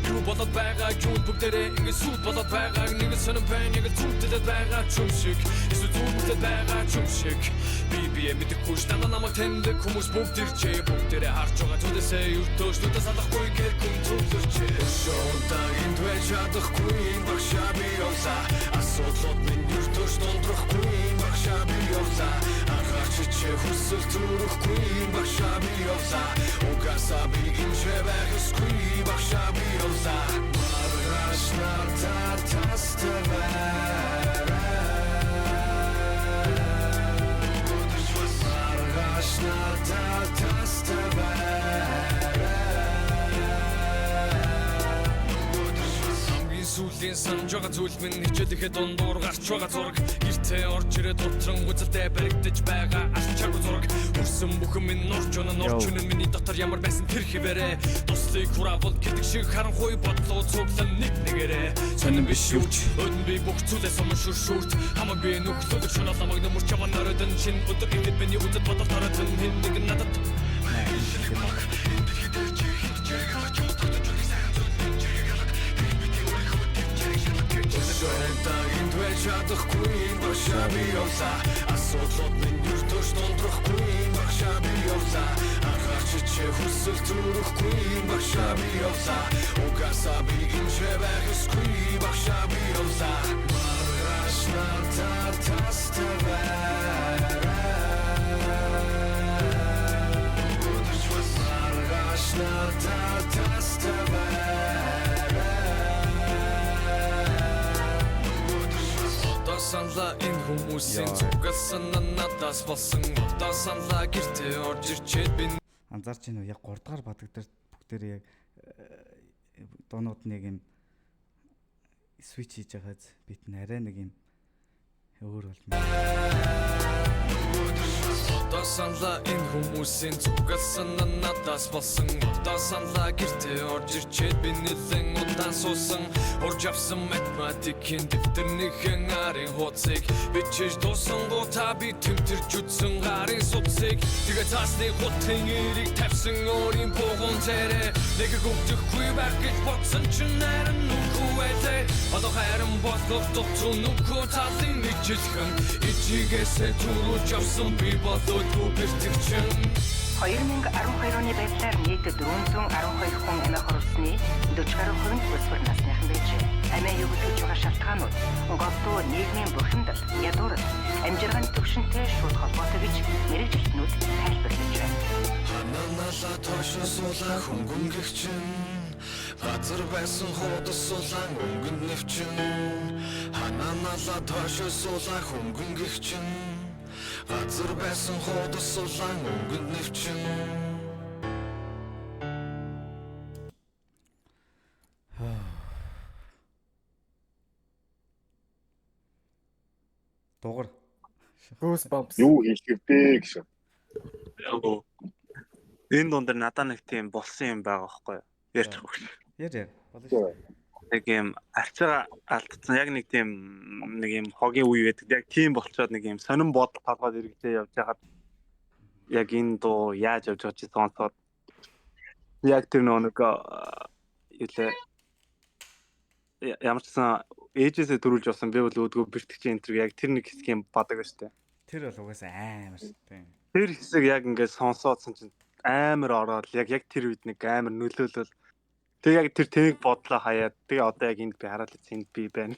Юу болоод байгаа юу бүгдээрээ ингэ сүд болоод байгааг нэг л сонин байна нэг л зүтэлээд байгаа ч юм шиг эсвэл зүтэлээд байгаа ч юм шиг би бие мэдэхгүй ш дандаа намайг таньдаг хүмүүс бүгд иржээ бүгдээрээ харж байгаа зүйлээсээ өртөөш нүдээс салахгүй гэр күн зөвлөрчээ. Шоунта энд байж чадахгүй багшаа би явлаа асуудлууд минь өртөөш дундрахгүй багшаа би явлаа аргаар чичээ хүсэл төрөхгүй багшаа би явлаа угаасаа би энэ байх ёсгүй багшаа би явлаа. Маргааш надад тастай маргааш надад тастай. Сүүлийн санаж байгаа зүйл минь хичээлийнхээ дундуур гарч байгаа зураг гэртээ орж ирээд утран гүзэлтэй баригдаж байгаа алчаагүй зураг хөрсөн бүхэн минь нурж унаа нурж үнэн миний дотор ямар байсан тэр хിവэрэ туслыг хураавал гэдэг шиг харанхуй бодлоо цуглан нэг нэгэрэ сонин биш юуч өдөн би бүх зүйлээ суман шүршүрт хамаагүй нөхлөлөг шунал намайг нөмөрч яваа нөрөдөн шин өдөр ихэд миний үзэл бодол торотон хэн нэг надад энэ дэлхий дээр чи хинт чирэг алгаж юм тогтож үгүй сайхан зүйл би чирэг алга Шоунта энд байж чадахгүй багшаа би явлаа асуудлууд минь өртөөш дундрахгүй багшаа би явлаа аргаар чичээ хүсэл төрөхгүй багшаа би явлаа угаасаа би энэ байх ёсгүй багшаа би явлаа маргааш надад тастай маргааш надад тастай. Санлаа энэ хүмүүсийн зүгэлсэн надаас болсон одоо санлаа гэртээ орж ирчээд би анзаарч байна уу яг 3 дугаар бадаг дээр бүгдээр яг дуунууд нэг юм switch хийж байгааз бит нь арай нэг юм өөр болно. Одоо санлаа энэ хүмүүсийн зүгэлсэн надаас болсон одоо санлаа гэртээ орж ирчээд би нэлэн удаан суусан урж авсан математикийн дэвтэрнийхэн арын хуудсыг бичиж дуусангуудаа би тэмтэрч үтсэн гарын судсыг тэгээ цаасны хутгийн эрийг тавьсан өөрийн бууган царай нэг өвдөхгүй байх гэж бодсон чинь харин нүхүү байлээ одоо харин болгох дутуу нүхүү талын нэжилхэн ичигээсээ түрүүлж авсан би болоодгүй бэртгчин. 2012 оны байдлаар нийт 412 хүн амиа хорлосны 40 гаруй хувь нь өсвөр насныхан байжээ. Амиа өгөх байгаа шалтгаанууд голдуу нийгмийн бухимдал, ядуурл, амжиргааны түвшинтэй шууд холбоотой гэж мэргэжилтнүүд тайлбарлаж байна. Хананалаа тойшин суулаа хөнгөнгөгчин Газар байсан хуудас сулаан өнгөнд нэвчин. Хананалаа тойшоо сулаа хөнгөн гихчин. Газар байсан хуудас сулаан өнгөнд нэвчин. Дугар. Goosebumps. Юу хэлэх вэ гэж. Энэ дунд дээр надаа нэг тийм болсон юм байгаа байхгүй юу? Ярьж байгаа. Яар. Болно шүү дээ. Нэг юм арчаа алдсан яг нэг тийм нэг юм хогийн үе байдаг. Яг тийм болчоод нэг юм сонин бодол толгойд эргэжээ явж байхад яг энэ дуу яаж явж байгаа чи сонсоод яг тэр нөгөө нэг юу лээ ямар ч сан ээжээсээ төрүүлж болсон би бол өөдгөө бэртгч энэ төр яг тэр нэг хэсгийн бадаг ба штэ. Тэр бол угаасаа амар тийм. Тэр хэсэг яг ингээд сонсоодсон чинь амар ороод яг тэр үед нэг амар нөлөөлөл. Тэг яг тэр тэнэг бодлоо хаяад тэгээ одоо яг энд би хараад л энд би байна.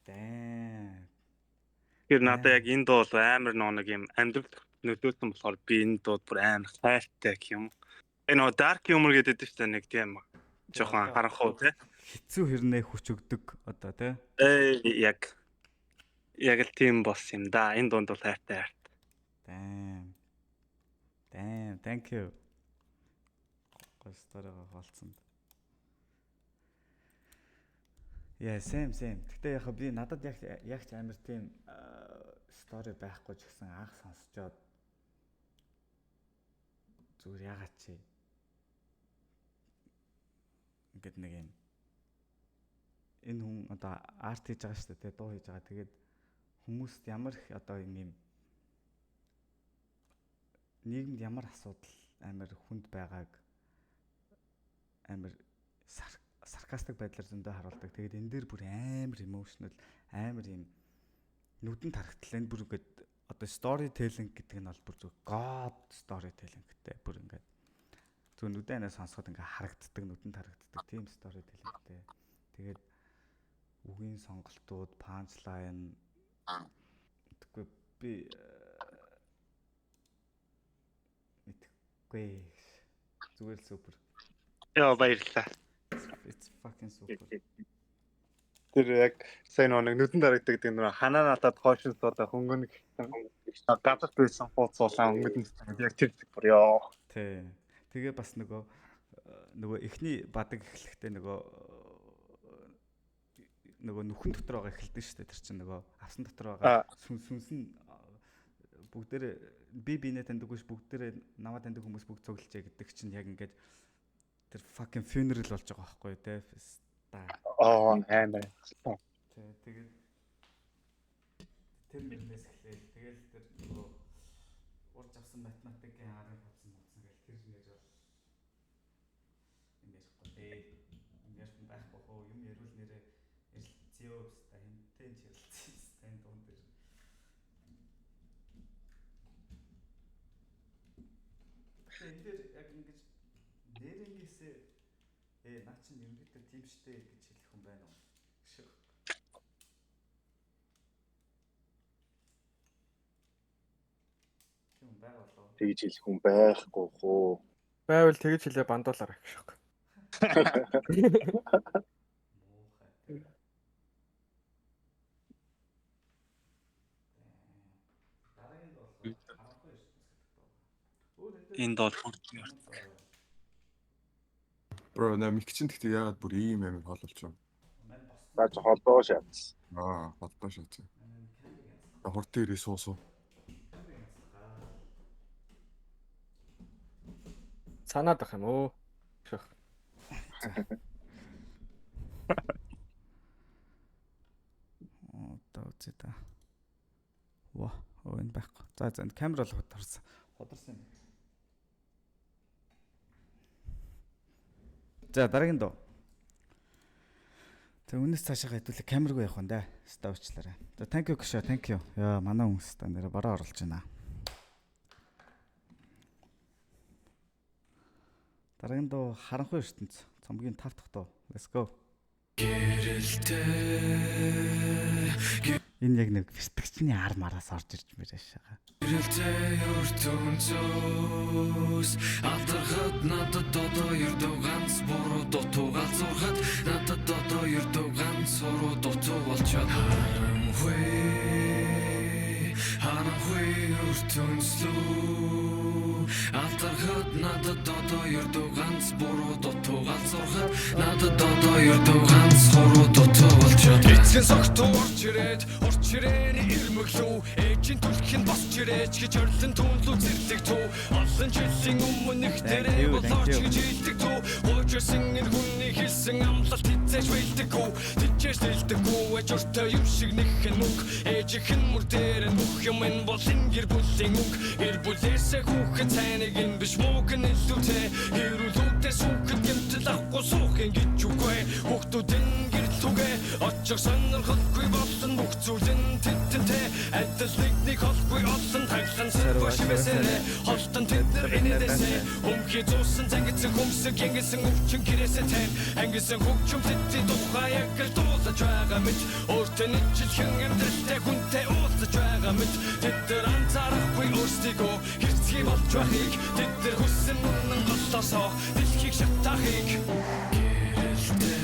Damn. Тэр надад яг энэ дуу бол амар нөө нэг юм амьдрал нөлөөлсөн болохоор би энэ дууд бүр амар хайртай гэх юм. Энэ нөө dark humor гэдэг чинь нэг тийм жоохон харанхуй тий. Хэцүү хэрнээ хүч өгдөг одоо тий. Яг л тийм болсон юм да. Энэ дунд бол хайртай хайртай. Damn. Damn, thank you. Гой story-го хаалцсан. Yeah, same. Гэтэ яг би надад яг ч амар тийм story байхгүй ч гэсэн анх сонсчоод зүгээр яагаад чи ингээд нэг юм энэ хүн одоо арт хийж байгаа шүү дээ, дуу хийж байгаа. Тэгээд хүмүүст ямар их одоо юм нийгэмд ямар асуудал амар хүнд байгааг амар саркастик байдлаар зөндөө харуулдаг. Тэгээд энэ дээр бүр амар emotional, амар юм нүдэнд харагдлаа. Энэ бүр ингээд одоо storytelling гэдэг нь бол бүр зөв god storytelling гэдэг бүр ингээд зөв нүдэн анаа сонсоход ингээд харагддаг, нүдэнд харагддаг тийм storytellingтэй. Тэгээд үгийн сонголтууд, punchline тэггүй би мэдхгүй. Зүгээр л супер. Яа баярлалаа. It's fucking super. Тэр яг сайн нэг нүдэнд харагддаг гэдэг нөр ханаа надад хойшин суудаа хөнгөн гэсэн гадарт байсан хууц суулаа өнгөд нь яг тэр бүр ёо. Тий. Тэгээ бас нөгөө эхний бадаг эхлэхдээ нөгөө нүхэн дотор байгаа эхэлдэг шүү дээ. Тэр чинь нөгөө авсан дотор байгаа сүнс нь бүгдээр би бинээ таньдаггүй ш бүгдээр намаа таньдаг хүмүүс бүгд цуглжээ гэдэг чинь яг ингээд тэр fucking funeral болж байгаа байхгүй те. Аа амар. Тэ тэгээд тэр мөрнөөс эхлээл тэгэл тэр нөгөө урж авсан математикийн арга хуудсан муудсан гэл тэр нэр бол юм ярихгүй дээ. Юм ярих байхгүй хөө юм ярил нэрээ ярилцъё та хэнтэй ч ярилцъя энэ дуун дээр. Тэгээ энэ дээр яг ингэж нэрнгээсээ наа чинь ерөнхийдөө тийм штэ гэж хэлэх хүн байна уу? Шиг. Тийм байгаа болов. Тэгж хэлэх хүн байхгүй хөө. Байвал тэгж хэлээ бандуулаарай гэх шиг. Муухай. Дараагийн бол харанхуй ертөнц гэдэг дуу. Энд бол бүрд юм. Bro, на мик чинь гэхдээ яагаад бүр ийм амар хоололч юм? Наа чи холдоо шатсан. Аа, холдоо шатсан. Хурд дээрээ суусуу. Санаад ах юм өө. Ших. Одоо үзье та. Ва, энэ байхгүй. За за камер бол ходарсан. Ходарсан юм. За дараагийн дуу. За үнээс цаашаа хэдүүлээ камергүй явах юм да. Ста уучлаарай. За thank you гшаа, thank you. Яа манай хүмүүс та нэрэ бараа оруулж байна. Дараагийн дуу харанхуй ертөнц. Цомгийн 5 дахь дуу. Let's go. Энэ яг нэг бэртгчний ар мараас орж ирж мэрэж байгаа. Гэрэлтэй ертөнцөөс алдархад надад одоо ердөө ганц буруу дутуу. ертөнцлөө. Алдархад надад одоо ердөө ганц буруу дутуу галзуурхад надад одоо ердөө ганц хуруу дутуу болчиход. Эцгийн согтуу орч ирээд орч ирээний ирмэглүү. Ээжийн түлхэн босч ирээч гэж орлон түнлүү зэрлэг түү. Олон жилийн өмнө их дээрээ болооч гэж хэлдэг түү. Хуучирсан энэ хүний хэлсэн амлалт хизээж бэлдэггүй. Тичээж дэлдэггүй ажуртай юм шиг нэгхэн мөнгө. Ээжийнх нь мөр дээр нь бүх юм энэ бол энэ гэр бүлийн үг. Гэр бүлээсээ хүүхэд цайныг энэ биш мууг нь илүүтэй. Хэрүүлүүдээ сүүхэд гэмтэл авахгүй суух юм гэж үгүй. Хүүхдүүдэн гэрлүүгээ очих сонирхолгүй болсон бүх зүйл нь тэдэнтэй. Адил нэг нэг холгүй олон таглан сэрваш шивэсэрэ. Холтон тэд нар инээдээсээ өмхий зуусан зангидсан хүмсэг янгисэн өвчин гэрээсээ тань. Ангисан хөгжим тэдний тухай яг л дуулаж байгаа мэт. Өөртөө нийтлхэн амьдралтай хүнтэй уулзаж байгаа мэт. Тэд нар анзаарахгүй өөрсдийгөө хэрцгий болж байхыг. Тэд нар хүссэн үнэн голоосоо дэлхийг шатаахыг. Гэрэлтэй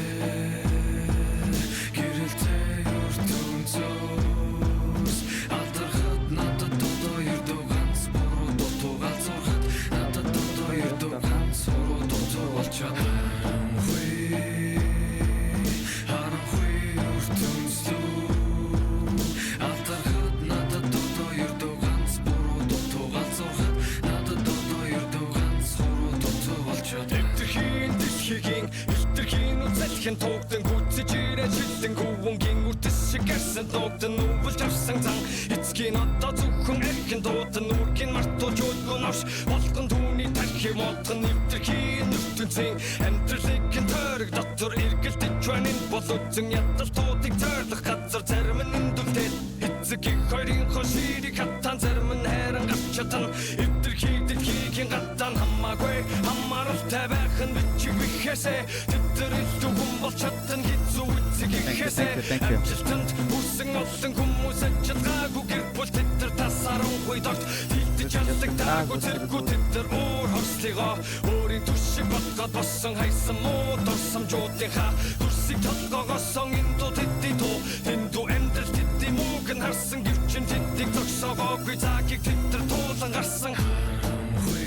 гэрэлтэй ертөнцөөс алдархад надад одоо ердөө ганц буруу дутуу галзуурхад надад одоо ердөө ганц хуруу дутуу болчиход. Харанхуй харанхуй ертөнцлөө. Алдархад надад одоо ердөө ганц буруу дутуу галзуурхад надад одоо ердөө ганц хуруу дутуу болчиход. Эвдэрхийн дэлхийгийн илтэрхийн үзэлхэн туугдан гүцэж ирээ шилэн хөвөнгийн үрдэс шиг гарсан дуудан нүгэлж авсан зан. Эцгийн одоо зөвхөн эрхэн дуудан нүргийн мартууж өлгөн новш болгон түүний тархи модхон эвдэрхийн ертөнцийн амьдралыг тойрог дотор эргэлдэж байна энэ бол үзэн ядалтуудыг зойрлох газар зарим нь эндүлтэй. Эцэг их хоёрын хоширыг хатан зарим нь хайран гарч чадна. Эвдэрхийг дэлхийгийн гадаан хамаагүй хамааралтай байх нь бичиг бихэсээ. Тэд нар илүү хүн болж чадна хэцүү эцэг ихэсээ. Амжилтанд хүрсэн олон хүмүүс ажиллагаагүй гэр бүл тэд нар тас харанхуй догт тэлдэж аллагтаагүй зэрэггүй тэд нар өөр хорслогоо өөрийн түшиг бодгоод болсон хайсан муу дурсамжуудынхаа дүрсийг толгоогоосон энэ дуу тэдний дуу тэндүү амьдрал тэдний мууг нь харсан гэвчин тэднийг зогсоогоогүй заагийг тэд нар туулан гарсан. Харанхуй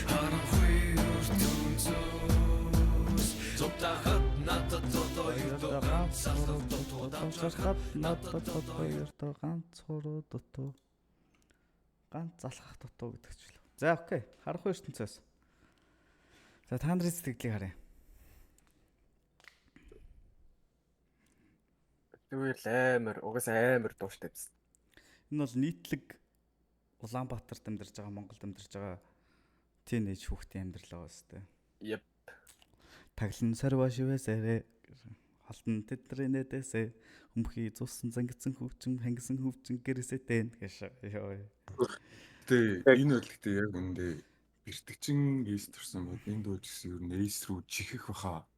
харанхуй ертөнцөөс зовтахад надад одоо ердөө ганц алхах дутуу давчархад надад одоо ердөө ганц хуруу дутуу ганц алхах дутуу гэдэг ч л. За окей. Харанхуй ертөнцөөс. За та нарын сэтгэлийг харъя. Тэгвэл амар угаасаа амар дууштай биз. Энэ бол нийтлэг Улаанбаатарт амьдарч байгаа, Монголд амьдарч байгаа тийнейж хүүхдийн амьдрал байгаа сте. Yep. Таглан сарва шивээсэрэ холдон тэдний нэдэсэ өмхий зусан зангидсан хөвчин хангисан хөвчин гэрээсээ тэн гэж. Йоо. Гэтэ энэ бол гэтэ яг үндэ бэртгчин эс төрсөн бол энэ дуу гэсэн ер нь эс рүү чихэх баха.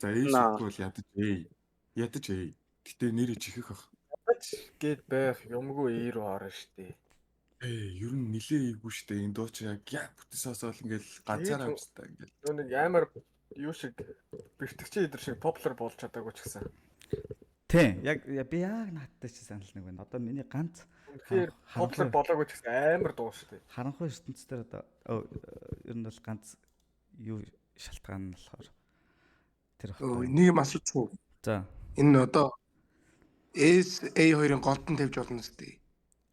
За эс бол ядаж ээ. Ядаж ээ. Гэтэ нэрээ чихэх бах. Ядаж гээд байх юмгүй ээ рүү орно штэ. Ээ ер нь нилээ ийгүү штэ. Энэ дуу чи яг бүтэн сонсоол ингээл ганцаараа амстай ингээл. Нөө нэг амар юу шиг бэртгчин идэр шиг популяр болж чадаагүй ч гэсэн. Тийм. Яг би яг наадтай чи санал нэг байна. Одоо миний ганц үнэхээр популяр болоогүй ч гэсэн амар дуу шүү дээ. Харанхуй ертөнцийн одоо ер нь бол ганц юу шалтгаан нь болохоор тэр баггүй. Нэг юм асуучих уу? За. Энэ одоо S A хоёрын голд нь тавьж болно зү.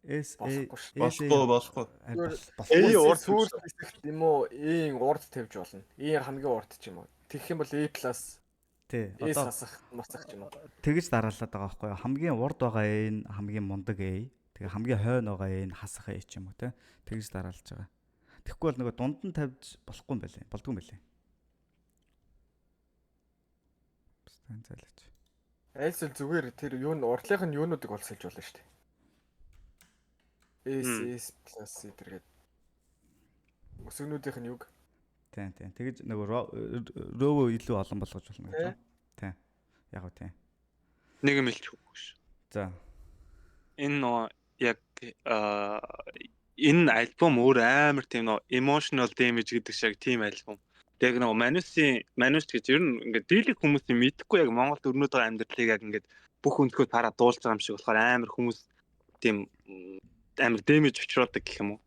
S A болохгүй. A урд сүүл хэсэгт юм уу? E-ийн урд тавьж болно. E хамгийн урд ч юм уу. Тэгэх юм бол A+. Тий. Одоо хасах масах ч юм уу. Тэгэж дараалаад байгаа байхгүй юу? Хамгийн урд байгаа A нь хамгийн мундаг A. Тэгээ хамгийн хойно байгаа A нь хасах A ч юм уу те. Тэгэж дараалж байгаа. Тэгэхгүй бол нөгөө дунд нь тавьж болохгүй юм байлээ. Болдгүй юм байлээ. Бстан зайлаач. Айлсэл зүгээр тэр юу н урдлынх нь юунуудыг бол сэлж болно шүү дээ. S S плюс зэрэгэд өсгөнүүдийнх нь юг. Тийм тийм. Тэгэж нөгөө рөө илүү олон болгож болно гэж байна. Тийм. Яг уу тийм. Нэг юм хэлчих үгүй ш. За. Энэ нөө яг энэ альбом өөр амар тийм нөө emotional damage гэдэг шиг тийм альбом. Яг нөгөө Манус гэж ер нь ингээд дийлэх хүмүүсийн мэдэхгүй яг Монголд өрнөд байгаа амьдралыг яг ингээд бүх өнцгөө тараа дуулж байгаа юм шиг болохоор амар хүмүүс тийм амар дэмэж учраадаг гэх юм уу.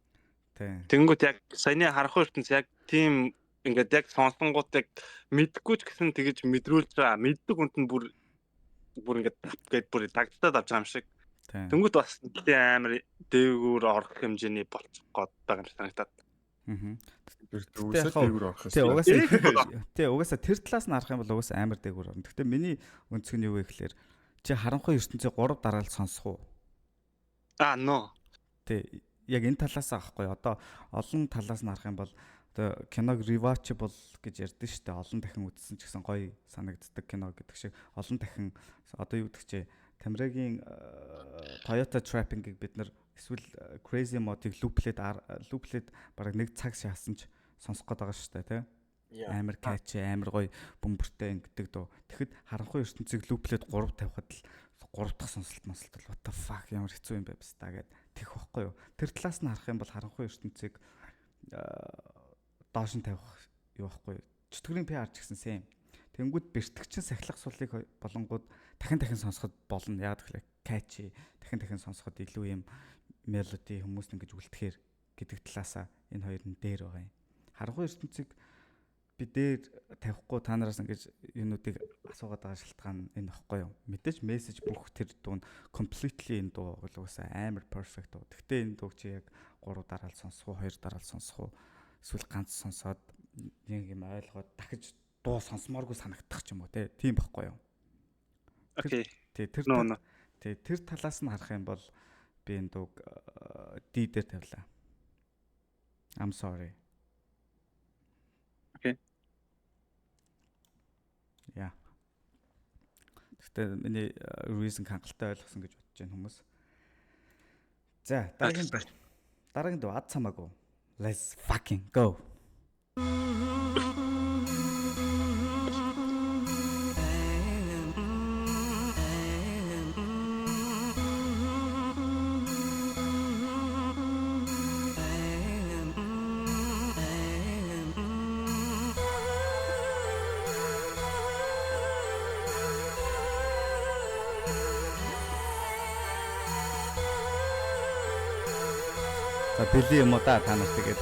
Тийм. Тэнгүүт яг саяны харанхуй ертөнц яг тийм ингээд яг сонсонгууд яг мэдгүй ч гэсэн тэгэж мэдрүүлж байгаа. Мэддэг хүнд нь бүр ингээд тап гээд бүр дагдтаад авч байгаа юм шиг. Тийм. Тэнгүүт бас нэлээд амар дээгүүр орох хэмжээний болчих гээд байгаа юм шиг санагдаад. Аа. Угаасаа дээгүүр орох Тий, юм. угаасаа тий, угаасаа тэр талаас нь харах юм бол угаасаа амар дээгүүр орно. Гэхдээ миний өнцөг нь юу вэ гэхээр чи харанхуй ертөнцийн 3 дараалал сонсох уу? Аа, но. Тий, яг энэ талаас аахгүй. Одоо олон талаас нь харах юм бол одоо киног rewatchable гэж ярьдэн шүү дээ. Олон дахин үзсэн ч гэсэн гоё санагддаг кино гэдэг шиг олон дахин одоо юу гэдэг чи Тамирагийн Toyota Trapping-ыг бид нар эсвэл Crazy Mode-ыг loop-лээд бараг нэг цаг шаасан ч сонсох гээд байгаа шүү дээ, тий? Амар catchy, амар гоё бөмбөртэй ингэдэг дөө. Тэгэхэд харанхуй ертөнцийг loop-лээд 3 тавихад л 3 дахь сонсолт монсолт бол what the fuck ямар хэцүү юм бэ баста гэд тэгэх байхгүй юу. Тэр талаас нь харах юм бол харанхуй ертөнцийг доош нь тавих юу байхгүй юу. Чөтгөрийн PR ч гэсэн same. Тэнгүүд бэртгчин сахилах сулыг болонгууд дахин дахин сонсоход болно. Яг тэгэхээр catchy, дахин дахин сонсоход илүү юм мелоди хүмүүс ингэж үлдэхээр гэдэг талаасаа энэ хоёр нь дээр байгаа юм. Харанхуй ертөнцийг би дээр тавихгүй та нараас ингэж юунуудыг асуугаад байгаа шалтгаан энэ ихгүй юу. Мэдээж мессеж бүх тэр дуу нь completely энэ дуу бол угаасаа амар perfect дуу. Гэхдээ энэ дууг чи яг 3 дараал сонсох уу, 2 дараал сонсох уу, эсвэл ганц сонсоод нэг юм ойлгоод дахиж дуу сонсомооргүй санагдах ч юм уу те. Тийм байхгүй юу. Окей. Тий, тэр тий, тэр талаас нь харах юм бол би энэ дууг D дээр тавилаа. I'm sorry. Окей. Яа. Гэхдээ миний reason хангалттай ойлгосон гэж бодож байна хүмүүс. За, дараагийн дуу ад самаагүй. Let's fucking go. За бэлэн юм уу да та нар тэгээд.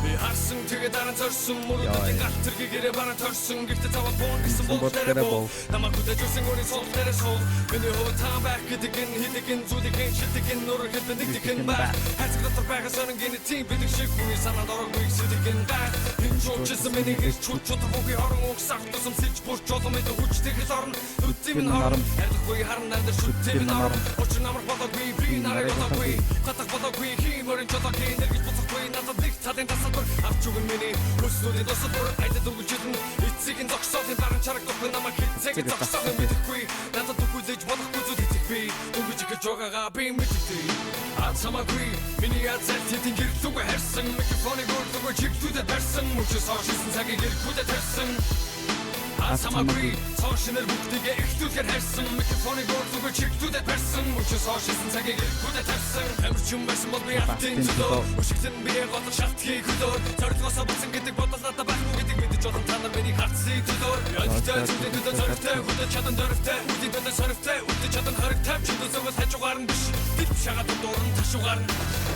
Би харсан тэгээ дараа зорсон мөрөдлийн галт тэргээрээ баран торсон гэртээ цаваад буун гэсэн бодлороо боо намайг хүлээж өгсөн өөрийн сул дээрээ суу миний хувьд таан байх гэдэг нь хийдэг нь зүйлийг нь шилдэг нь нуруу хэлбэ нэгдэг нь байх хайцаг дотор байгаа сонингийн тийм бидэг шиг хүний санаанд ороогүй сэдэг нь байх энэ чуулчсан миний гэр чүч чудах үгүй орон угсах тусам сэлж бүрч олон мэд хүч тэгэл орно нүдийн минь хорон арилахгүй харан амьдр шүтээ минь орон учир намар болоогүй би нарыг болоогүй гадах болоогүй хийм өрн жолоогүй нэргэж буцахгүй надад нэг талын тасалбар авч өгөн миний хүснүүдийн тусалбар айдад үргэлжилнэ эцсийг нь зогсоолын баран чарагдахгүй намайг хэцээг зогсоох мэдэхгүй надад хүлээж болохгүй зүйл хийх би дөнгөж эхэлж байгаагаа би мэддэг ад самаагүй миний азар тэдэн гэрлүүгээ харсан микрофоныг өөрлөгөө чиглүүлээд барьсан мөчөөс хойш исэн цагийг эргүүлээд тарьсан ад самаагүй цоо шинээр бүгдийг эхлүүлэхээр харсан микрофоныг өөрлөгөө чиглүүлээд барьсан мөчөөс хойш исэн цагийг эргүүлээд тарьсан амарч юм байсан бол би алтын төлөө өшигтэн би голох шалтхийг хөлөөр зорилгоосоо буцсан гэдэг бодол надад байхгүй гэдэг мэдэж олон та нар миний хардсыг төлөөр ёдтой зүйлийн төлөө зоригтой хөдөө чадан дөрвтэй үдийн төлөө сорвтой үдэ чадан хоригтой чөндөө зөвл хажуугаар нь биш дэлб шагаад дуран ташуугаар нь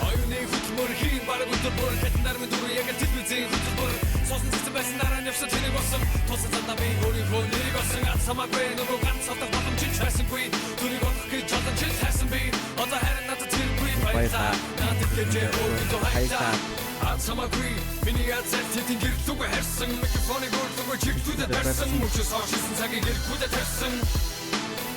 оюуны хөдөлмөр хийн бараг өдөр бүр хэтэн нармын дүр яг л телевизийн хөтөлбөр суусан цэцэн байсан дараа нь явсан тэрийг болсон тулсан цандаа би өөрийнхөө нэрийг олсон ад самаагүй нөгөө ганц олох боломж ч байсангүй түүнийг олох гэж олон жил хайсан би одоо харин надад тэргүй баярлаа надад гэж өөрийгөө хайрлаа ад самаагүй миний азар тэдэн гэрлүүгээ харсан микрофоныг өөрлөгөө чиглүүлээд барьсан мөчөөс хойш исэн цагийг эргүүлээд тарьсан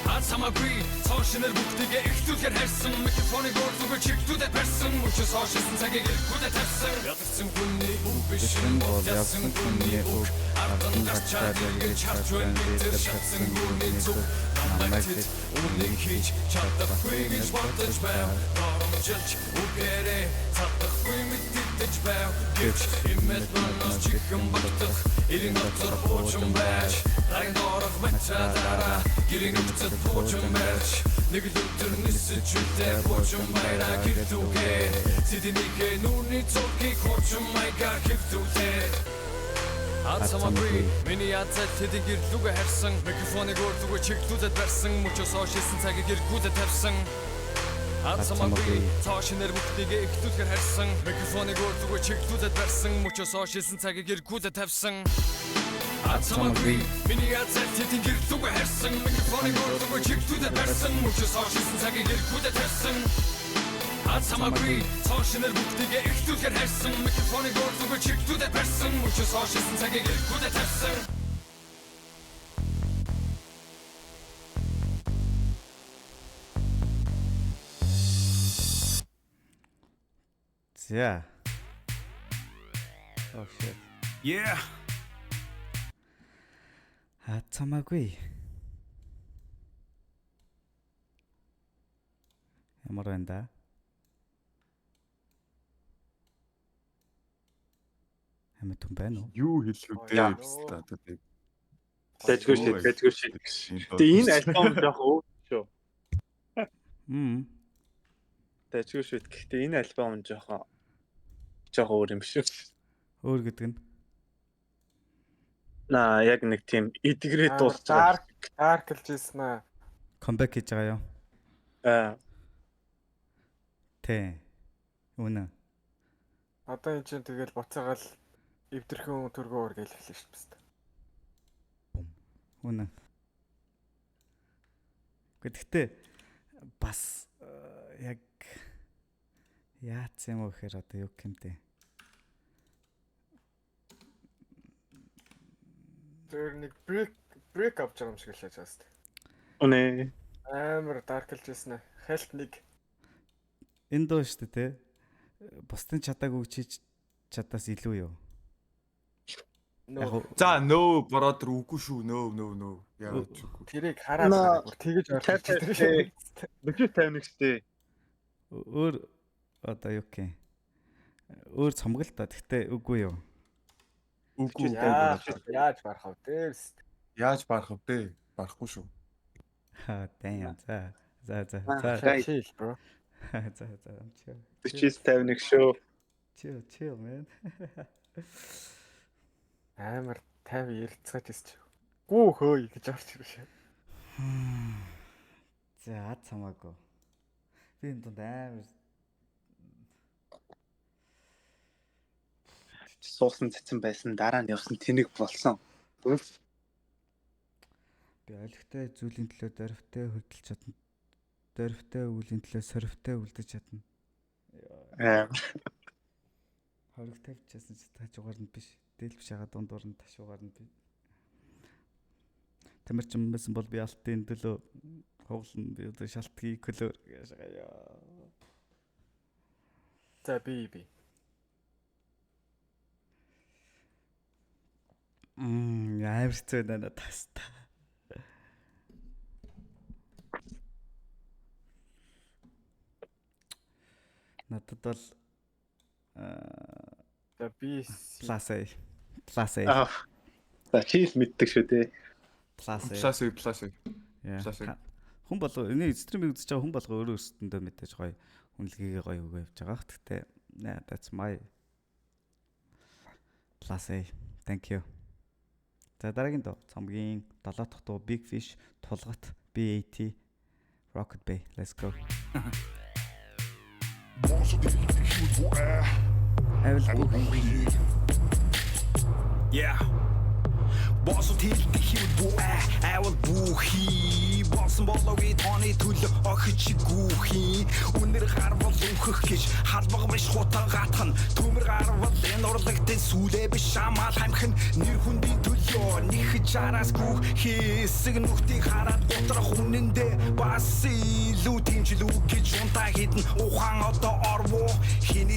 ад самаагүй цоо шинээр бүгдийг эхлүүлэхээр харсан микрофоныг өөрлөгөө чиглүүлээд барьсан мөчөөс хойш исэн цагийг эргүүлээд тарьсан ялгсан хүний үг биш бол ялсан хүний үг ардан гарчаад эргэж харж байна бид тэр шатсан гүрний зүг намайг тэд үнийг хийж чадахгүй гэж бодож байв доромжилж үгээрээ чадахгүй мэддэг гэж байв. Гэвч имэл манаас чихэн багтах Ирин дотор буучин байж Дарын доорх материалаараа Гэрийн нөхцөл буучин барьж Нэг л өдөр нисэж үлдээ буучин баяраа гэрдүүгээ Сэдэнийхээ нүрний цургийг хуучин маягаар хэвтүүлээ. Ацамаггүй миний язал тэдэн гэрлүүгээ харсан. Микрофоныг өөрлөгөө чиглүүлээд барьсан. Мөчөөс хойш хэлсэн цагийг эргүүлээд тавьсан. Ацамаггүй цоо шинээр бүгдийг эхлүүлэхээр харсан. Микрофоныг өөрлөгөө чиглүүлээд барьсан. Мөчөөс хойш хэлсэн цагийг эргүүлээд тавьсан. Ацамаггүй миний язал тэдэн гэрлүүгээ харсан. Микрофоныг өөрлөгөө чиглүүлээд барьсан. Мөчөөс хойш хэлсэн цагийг эргүүлээд тавьсан. Ацамаггүй цоо шинээр бүгдийг эхлүүлэхээр харсан. Микрофоныг өөрлөгөө чиглүүлээд барьсан. Мөчөөс хойш хэлсэн цагийг эргүүлээд тавьсан. За. Oh shit. Yeah. Ацамаггүй. Ямар байна да? Амьд хүн байна уу? Юу хэлэх вэ дээ та тэг. Дажгүй шид, дажгүй шид. Тэгээ энэ альбом жоох өөр шүү. Дажгүй шид. Гэхдээ энэ альбом жоох өөр юм шүү. Өөр гэдэг нь Наа яг нэг тийм эдгэрээ дуусч байгаа. Dark л жийсэн аа. Comeback хийж байгаа юу? Аа. Тэ. Үнэн. Одоо энэ чинь тэгэл буцаагаал эвдэрхэн төргөө өөр гээл эхлэн шүү дээ. Үнэн. Гэхдээ бас яг яац юм уу гэхээр одоо юу гэмтэй. Тэр нэг break авч байгаа юм шиг л яаж байгаа шүү дээ. Үнэ. Амар dark л жийсэн ээ. Хальт нэг. Энэ дуу шүү дээ те. Бусдын чадаагүй чиж чадаас илүү юу? За нөө brother үгүй шүү. Нөө нөө нөө. Яагаад ч үгүй. Тэрийг хараад бүр тэгэж ойлгож байна. 41 штэ. Өөр одоо юу гэх юм? Өөр цомог л та. Гэхдээ үгүй юу? Үгүй. Яаж барах вэ дээ? Яаж барах вэ дээ? Барахгүй шүү. Ха damn. За. За за. За. Chill bro. За за. Chill. 49 51 шүү. Chill chill man. Амар 50 ярилцгааж ирсэн чи. Гүү хөөе гэж орч ирсэн. За ад самаагүй. Би энэ дунд амар суусан цэцэн байсан дараа нь явсан тэнэг болсон. Би олигтой зүйлийн төлөө дөрвтэй хөдөлж чадна. Дөрвтэй үлийн төлөө сорвтой үлдэж чадна. Амар. Хориг тавьчихсан ч таажуугаар нь биш. Дээл биш байгаа дундуур нь ташуугаар нь би. Тамирчин байсан бол би алтын төлөө хуглан би одоо шалтгийг көлөөр гэж байгаа. За би. Амар хэцүү байна надад та. Надад бол за би plus A. Plus A. За чи л мэддэг шүү дээ. Plus A. Plus A, plus A. Plus A. Хүн болго энэ стримийг үзэж байгаа хүн болго өөрөө өөрсдөндөө мэдээж гоё үнэлгээгээ гоё өгөө явж байгаа. Гэхдээ that's my plus A. Thank you. За дараагийн дуу цомгийн 7 дахь дуу Big Fish Тулгат BAT Rocket Bay. Let's go. Авил бүх. Yeah. Босод хэлдэг хэвд аавал бүхий болсон болоогүй тооны төлөө охиж гүхий үнэр гарвал өмхөх гэж халбаг биш хутан гатхан төмөр гарвал энэ урлагтын сүлээ биш амаал хамхин нэр хүндийн төлөө нэхэж араас гүх хэсэг нүхтийг хараад гутрах үнэндээ бас илүү тэмжил үг гэж унтаа хідэн ухаан одоо орвоо хиний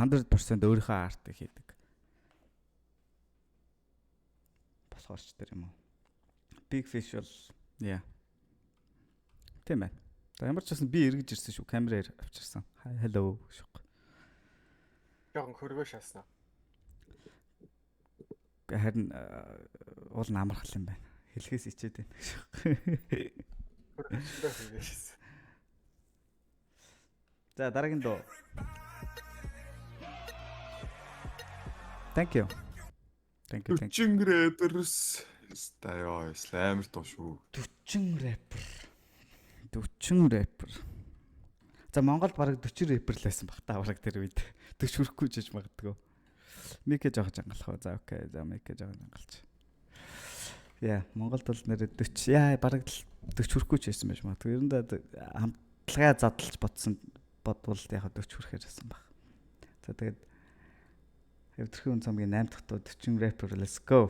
100% өөрийнхөө артыг хийдэг. Болохоор ч тэр юм уу. Big Fish бол яа. Тийм байна. За ямар ч байсан би эргэж ирсэн шүү. Камераар авчирсан. Hello шүү. Жохон хөргөө шаснаа. Харин уул нь амархал юм байна. Хэлхээс ичээд байна гэж. Хөргөө шаасан. За дараагийн дуу. Thank you. Thank you. 40 rappers стаяа амар дуу шүү. 40 rapper. 40 rapper. За Монголд бараг 40 рэпер л байсан бах та бараг тэр үед. 40 хүрэхгүй ч гэж магадгүй. Микэ жоох жангалах уу. За окей. За Микэ жоох жангалч. Яа, Монголд бол нэрээ 40 яа бараг л 40 хүрэхгүй ч байсан байж магадгүй. Ер нь хамтлагаа задлж бодсон бодвол яг 40 хүрэхээр байсан баг. За тэгээд Эвдэрхэн үн цомгийн 8 дахь дуу 40 рэпер let's go.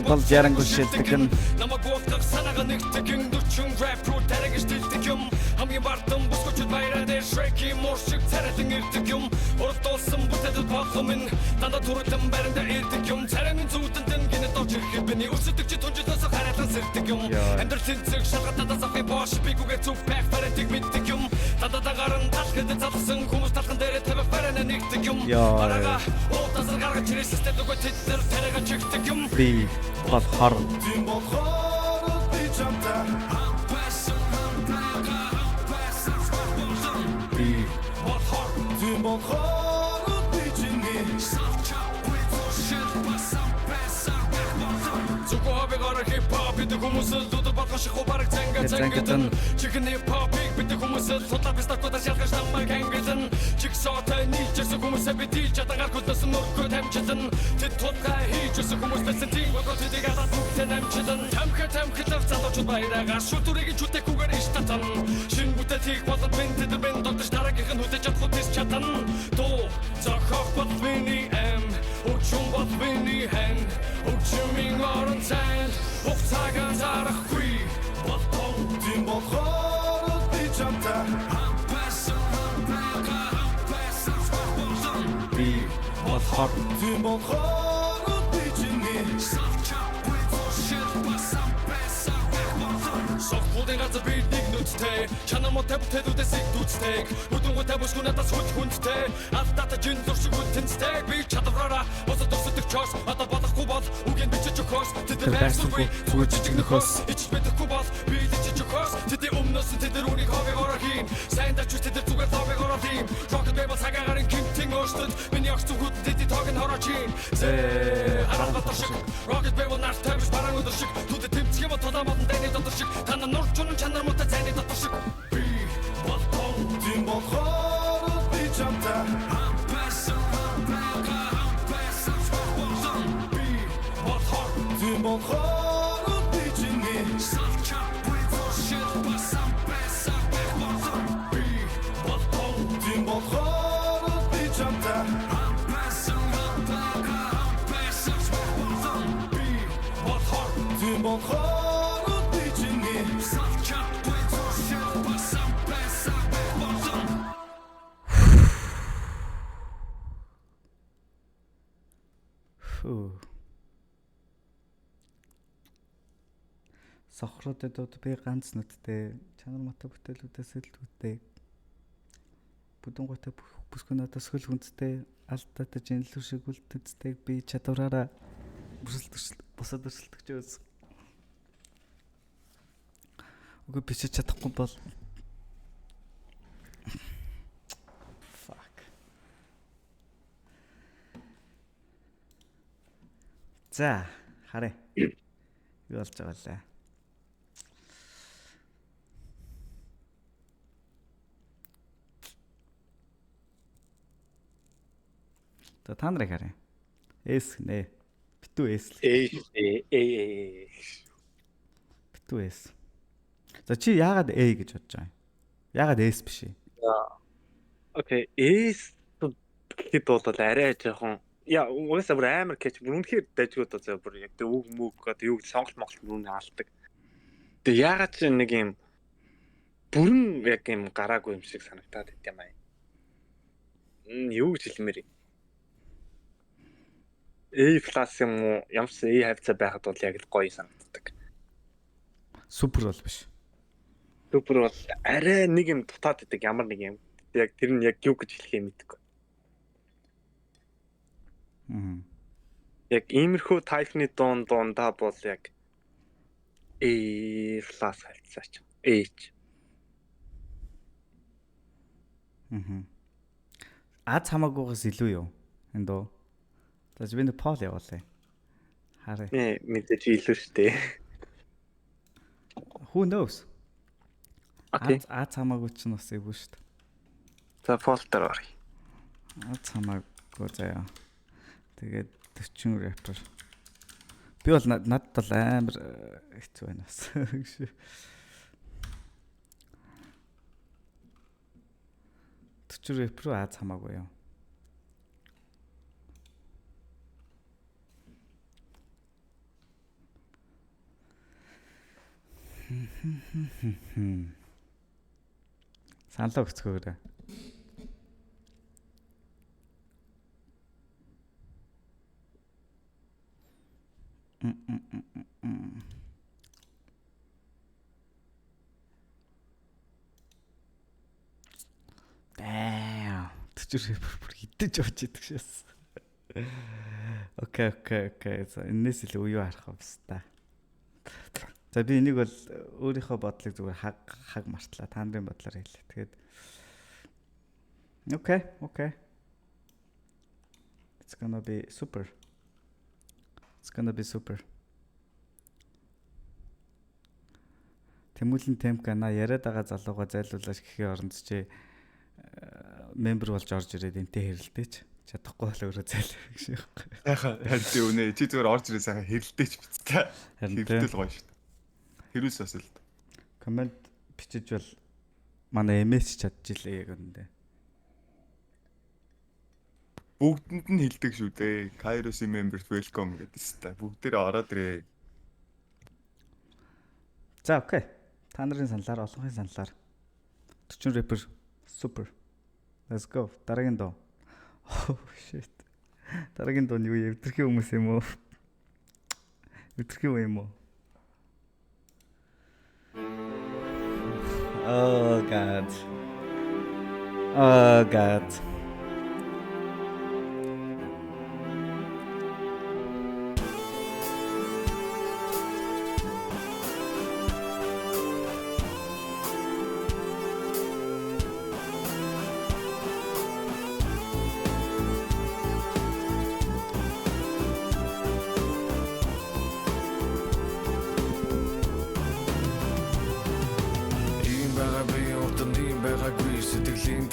Бол ярангуй шилдэг нь намайг уулзах санаага нэгтгэн 40 рэп руу таригж дэлдэг юм хамгийн бардам бүсгүүчүүд баяраа дээр Shrek-ийн муур шиг царайлан ирдэг юм урдуулсан бүтээлд бодлоо минь дандаа түрүүлэн бариндаа ирдэг юм царайн зүүдэнд нь гинэт орж ирэх миний өсөдөг чи түнжлөөс харайлан сэрдэг юм амьдрал тэнцэг шалгатадаас авах бош бигүүгээ зүг байх бариндыг мэддэг юм дандаа дагаран талхад залгсан хүмүүс талхан дээрээ тавих бариана нэгдэг юм барага уутасар гаргаж ирээстэй дүгөө тэд нар тариага чигдэг юм би болохоор тийм болохоор би чамтай би болохоор тийм болохоор би чиний Зүгөө хип хоп бид хүмүүс л өдөр болгон шихүү бараг занга зангатан чихний попыг бид хүмүүс л судлаа бистакуудаа шалгаж намайг ангилан чигсоотой нийлжсэн хүмүүсээ би дийлж чадангаар хөлөөсөн өргөө тамжилан тэд тулгай хийж өсөн хүмүүстээс тийм болгоо тэдийг алаад бүгдээ намжилан тамхи тамхилав залуучууд баяраагаар шүтүрийг чүтэхгүйгээр иш татан шин бүтээл хийх болоод бэн тэд бэн додож дараагийнх нь хүлээж чадах үтээс чадан дуу зохиох бол миний эм өчүүн бол миний хэн өчүүмийн орон зайн хугацааг анзаарахгүй болтон тийм болохоор би чамтай би болохоор тийм болохоор би чиний Сохтуудын газар би нэг нүдтэй чанар муутай бүтээлүүдээс их дүүцтэй бүдэнгүүтэй бүсгүй надаас хүч хүндтэй алдаатай жин зур шиг үнтэнцтэй би чадвараараа босод өсөдөг чоос одоо болохгүй бол үгийг бичиж өгөхөөс тэд байрсангүй зүгээр жижиг нөхөөс ичж мэдэхгүй бол би ичиж өгөхөөс тэдний өмнөөс нь тэд нар үнийг хоббиг орох юм сайн дачгүй тэд нар зүгээр лоббиг орох юм Rocket Babel цагаагаар кимтэн өөрчлөлт миний огц зүгүүд тэдний тоог нь хорооч юм зээ хараалбатар шиг Rocket Babel нартай биш бараан өдөр шиг түүдэд тэмцэх юм тулаан болон дайны дотор шиг та нар нурж чунан чанар муутай зайны дотор шиг би болтон тийм болохоор би чамтай би болохоор тийм болохоор би чиний би болтон тийм болохоор би чамтай би болохоор тийм болохоор би чиний Хөө. Сохруудад би ганц нүдтэй чанар муутай бүтээлүүдээс илүүтэй бүдэнгуйтай бүсгүй надаас хөл хүндтэй алдаатай жинлүү шиг үлдэнцтэй би чадвараараа бусад өрсөлдөгч өс. Үгүй бичиж чадахгүй бол fuck. За харъя. Юу болж байгаа лээ? За та нарыг харъя. S нэ. Битүү S. A A A. Битүү S. За чи яагаад A гэж бодож байгаа юм? Яагаад S биш юм? Окей, S гэхэд бол арай жоохон яа угаасаа бүр амар catch бүр үнэхээр дайжгүй доо зөө бүр яг тэр үг мүг одоо юу гэж сонголт монголт бүр үнэ алдаг. Тэгээ яагаад ч нэг юм бүрэн яг юм гараагүй юм шиг санагтаад байт юм аа. Юу гэж хэлмээр юм. A+ юм уу ямар ч A хавцаа байхад бол яг л гоё санагддаг. Супер бол биш. Супер бол арай нэг юм дутаад идэг ямар нэг юм. Яг тэр нь яг юу гэж хэлхээ мэдэхгүй. Яг иймэрхүү type-ны дундаа бол яг A+ хавцаач. H. Аз хамаагүйгээс илүү юу? Энэ дуу. За би нэг пол явуулъя. Харъя. Мэдээж илүү шүү дээ. Who knows? Окей. Аз хамаагүй ч бас эвгүй шүү дээ. За пол дээр оръё. Аз хамаагүй заяа. Тэгээд 40 рэпер. Би бол надад бол амар хэцүү байна бас. Төчөр рэпер рүү аз хамаагүй юу? Саналаа өгцгөөрэй. Damn. Төчөр рэпер бүр хідэж явж идэг шээс. Окей. За энэс илүү юу харах вэ та? За би энийг бол өөрийнхөө бодлыг зүгээр хаг мартлаа. Та нарын бодлоор хэллээ. Тэгээд Окей. It's gonna be super. It's gonna be super. Тэмүүлэн Темка на яриад байгаа залууга зайлуулаач гэхийн оронд чи мембер болж орж ирээд энтэй хэрэлдээч. Чадахгүй бол өөрөө зайлаа гэж юм. Сайхан харин тий үнэ. Чи зүгээр орж ирээ сайхан хэрэлдээч бицтэй. Хэрэлдэл гоё шүү дээ. Хэрүүс бас л. Коммент бичиж бол манай MS чадчихлээ яг үнэндээ. Бүгдэнд нь хэлдэг шүү дээ. Kairos-ийн members welcome гэдэг тест. Бүгдээрээ ороод ирээ. За окей. Та нарын саналаар, олонхын саналаар 40 рэпер супер. Let's go. Дараагийн дуу. Oh shit. Дараагийн дуу нь юу юм? Эвдэрхийн хүмүүс юм уу? Эвдэрхийн юм уу? Oh god. Oh god.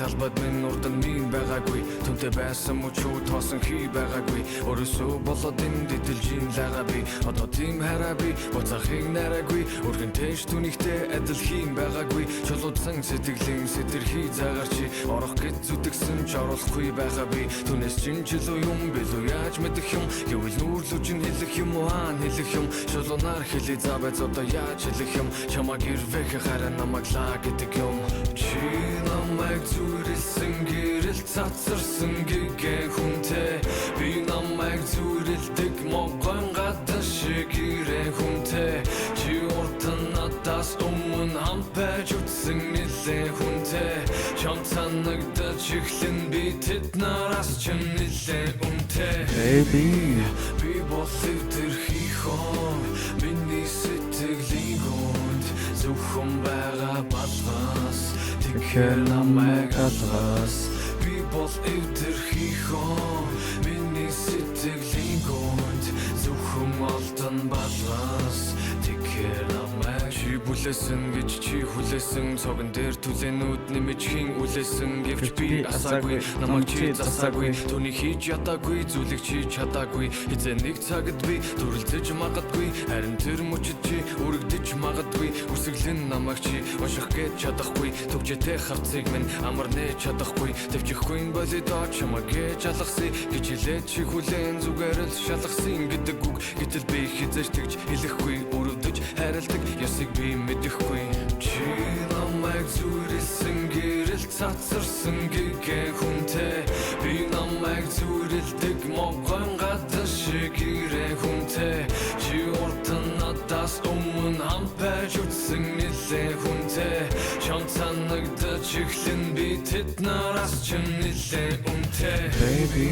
Талбад минь урд нь минь байгаагүй түнтэй байсан мөчүү тоосон хий байгаагүй өөрөөсөө болоод энд идэлжин лага би одоо тийм хараа би буцахыг нараагүй өргөнтэйш түнийхтэй адил хийм байгаагүй чулуудсан сэтгэлийн сэтэрхий заагаар чи орох гэж зүтгсэн ч оруулахгүй байхаа би түнээс чин чилүү юм билүү яаж мэдэх юм гэвэл нүүрлүүж нь хэлэх юм уу хаан хэлэх юм шулуунаар хэлий за байц одоо яаж хэлэх юм чамаг ирвэх хараа намайг лаа гэдэг юм чи намайг зүрэлсэн гэрэл цацарсан гэгэн хүнтэй би намайг зүрэлдэг могон гадан шиг гэрэн хүнтэй чи урд надаас өмнө хамт байж үтсэн нэлээ хүнтэй чам санагдаж эхлэн би тэд нараас ч нэлээ үнтэй Baby би бол эвдэрхийхөө миний сэтгэлийн гүнд зөвхөн байгаа балгас тэгэхээр намайг алгас би бол эвдэрхийхөө миний сэтгэлийн гүнд зөвхөн олдон балгас тэгэхээр намайг чи Бүлээсэн гэж чи хүлээсэн. Цогон дээр түлээнүүд нэмэж хин үлээсэн. Гэвч би асаагүй, намайг чи засаагүй. Түүнийг хийж ядаагүй, зүйлийг чи чадаагүй. Хизээ нэг цагт би дүрлзэж магадгүй. Харин тэр мөчид чи үрэгдэж магадгүй. Үсгэлэн намайг чи унших гэж чадахгүй. Төгжээтэй харцыг минь амар нээж чадахгүй. Тэвчихгүй болидоо чамайг гэж алгасъя гэж хэлээд чи хүлээн зүгээр л шалгасан гэдэг үг. Гэтэл би хизээж тэгж хэлэхгүй. Өрөвдөж хайрладаг ёсыг би мэдэхгүй. Чи намайг зүрэлсэн гэрэл цацарсан гэгэн хүнтэй. Би намайг зүрэлдэг могон гадан шиг гэрээ хүнтэй. Чи урд нь надаас өмнө хамт байж үтсэн нэлээ хүнтэй. Чам санагдаж эхлэн би тэд нараас ч нэлээ үнэтэй. Baby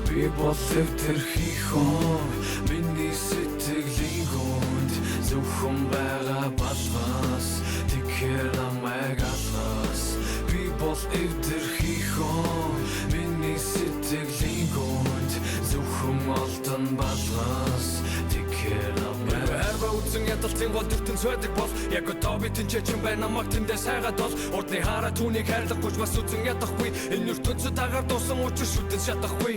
би бол дэвтэрхийхон миний сэтгэлийн гүнд зөвхөн байгаа балгас. Тэгэхээр намайг алгас. Би бол эвдэрхийхон миний сэтгэлийн гүнд зөвхөн олдон балгас. Тэгэхээр намайг арга үзэн ядалтын гол ертөнц байдаг бол яг одоо би тэнцээ чинь байна намайг тэндээ сайгаад бол урдны хараа түүнийг хайрлахгүй бас үзэн ядахгүй. Энэ ертөнцид агаар дуусан учир шүтэн шатахгүй.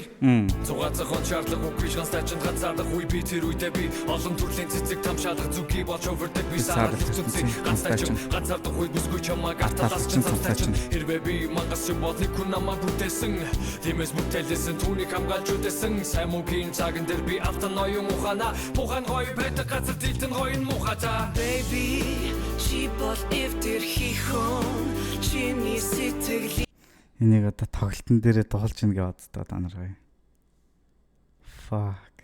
Зугаацхан шаардлага үгүй ганц тачинд ганцаардах үе би тэр үедээ би олон төрлийн цэцэг тамшаалах зүгий болж овердэг би саарал ертөнцийн ганц тачин ганцаардах үед бүсгүй чамайг арталаас чинь цамтачин. Хэрвээ би мангас юм бол нэг хүн намайг бүтээсэн. Тиймээс бүтээлсэн түүнийг хамгаалж үдээсэн. Сайн муугийн цаган дээр би автан ноён ухаана. Мухан гоё байдаг газар дийлдэн гоё мухата. Baby чи бол эвдэрхийхон чиний сэтгэл. Энийг одоо тоглолтын дээрээ дуулж ийн гэж боддог та нар гоё. Fuck.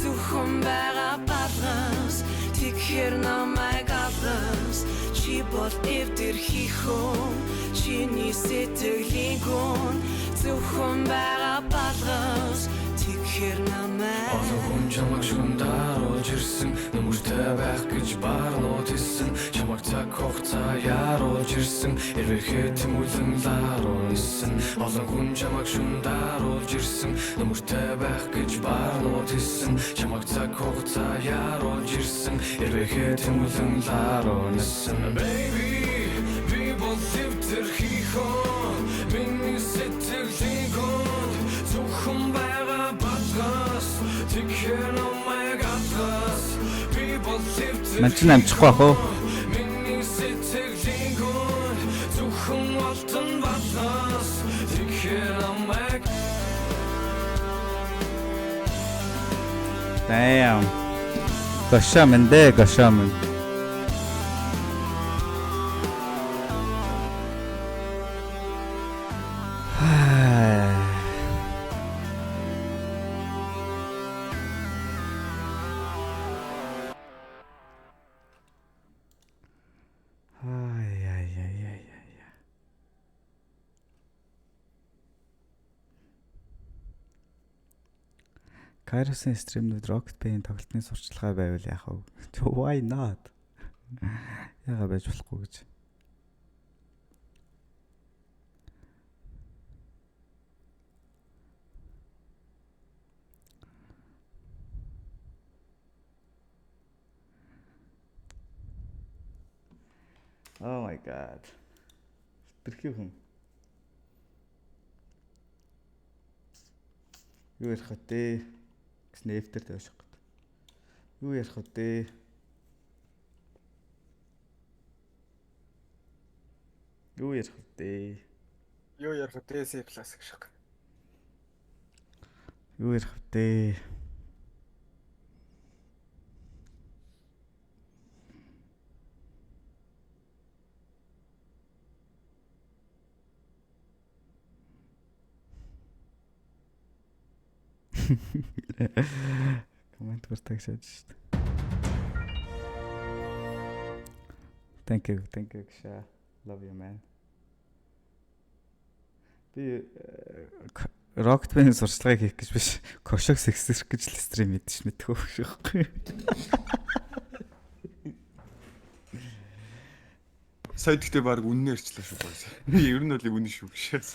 Зөвхөн байгаа балгас. Тэгэхээр намайг алгас. Чи бол эвдэрхийхон чиний сэтгэлийн гүн. Зөвхөн байгаа балгас. Тэгэхээр намайг олон хүн чамайг шүн даруулж ирсэн. Нүмертэй байх гэж барнууд хэлсэн. Чамайг цаг хугацаа яаруулж ирсэн. Эрвэхээ тэмүүлэн лааруу нисэн. Олон хүн чамайг шүн даруулж ирсэн. Нүмертэй байх гэж барнууд хэлсэн. Чамайг цаг хугацаа яаруулж ирсэн. Эрвэхээ тэмүүлэн лааруу нисэн. Baby би бол эвдэрхийхон миний сэтгэлийн гүнд зөвхөн байгаа балгас. Тэгэхээр намайг алгас. Би бол эвдэрхийхон Ман чинь амжихгүй бах уу? Миний сэтгэлийн гүнд зөвхөн алтан балгас. Тэгэхээр намайг Damn. Гошоо минь дээ, гошоо минь. Ай ай ай ай ай. Kairos-ын стримнүүд Rocket Pay-ийн тоглолтын сурчлагаа байвал яах вэ? Why not? Яага байж болохгүй гэж. Oh my god. Тэрхий хүн. Юу ярих вэ? Гэсэн F дээр тавьчих гээд. Юу ярих вэ? Юу ярих вэ? Юу ярих вэ? C+ гэж шиг. Юу ярих вэ? Коммент бүр тагшаад шүү дээ. Thank you, thank you Ksha. Love you man. Би Rocket Band-ийн сурчлагыг хийх гэж биш, Кошог сексэрх гэж л стрим хийдэж мэдхүү шүүхгүй. Сая гэхдээ баг үннээр ярьчлаа шүү guys. Ер нь бол үнэн шүү гэж.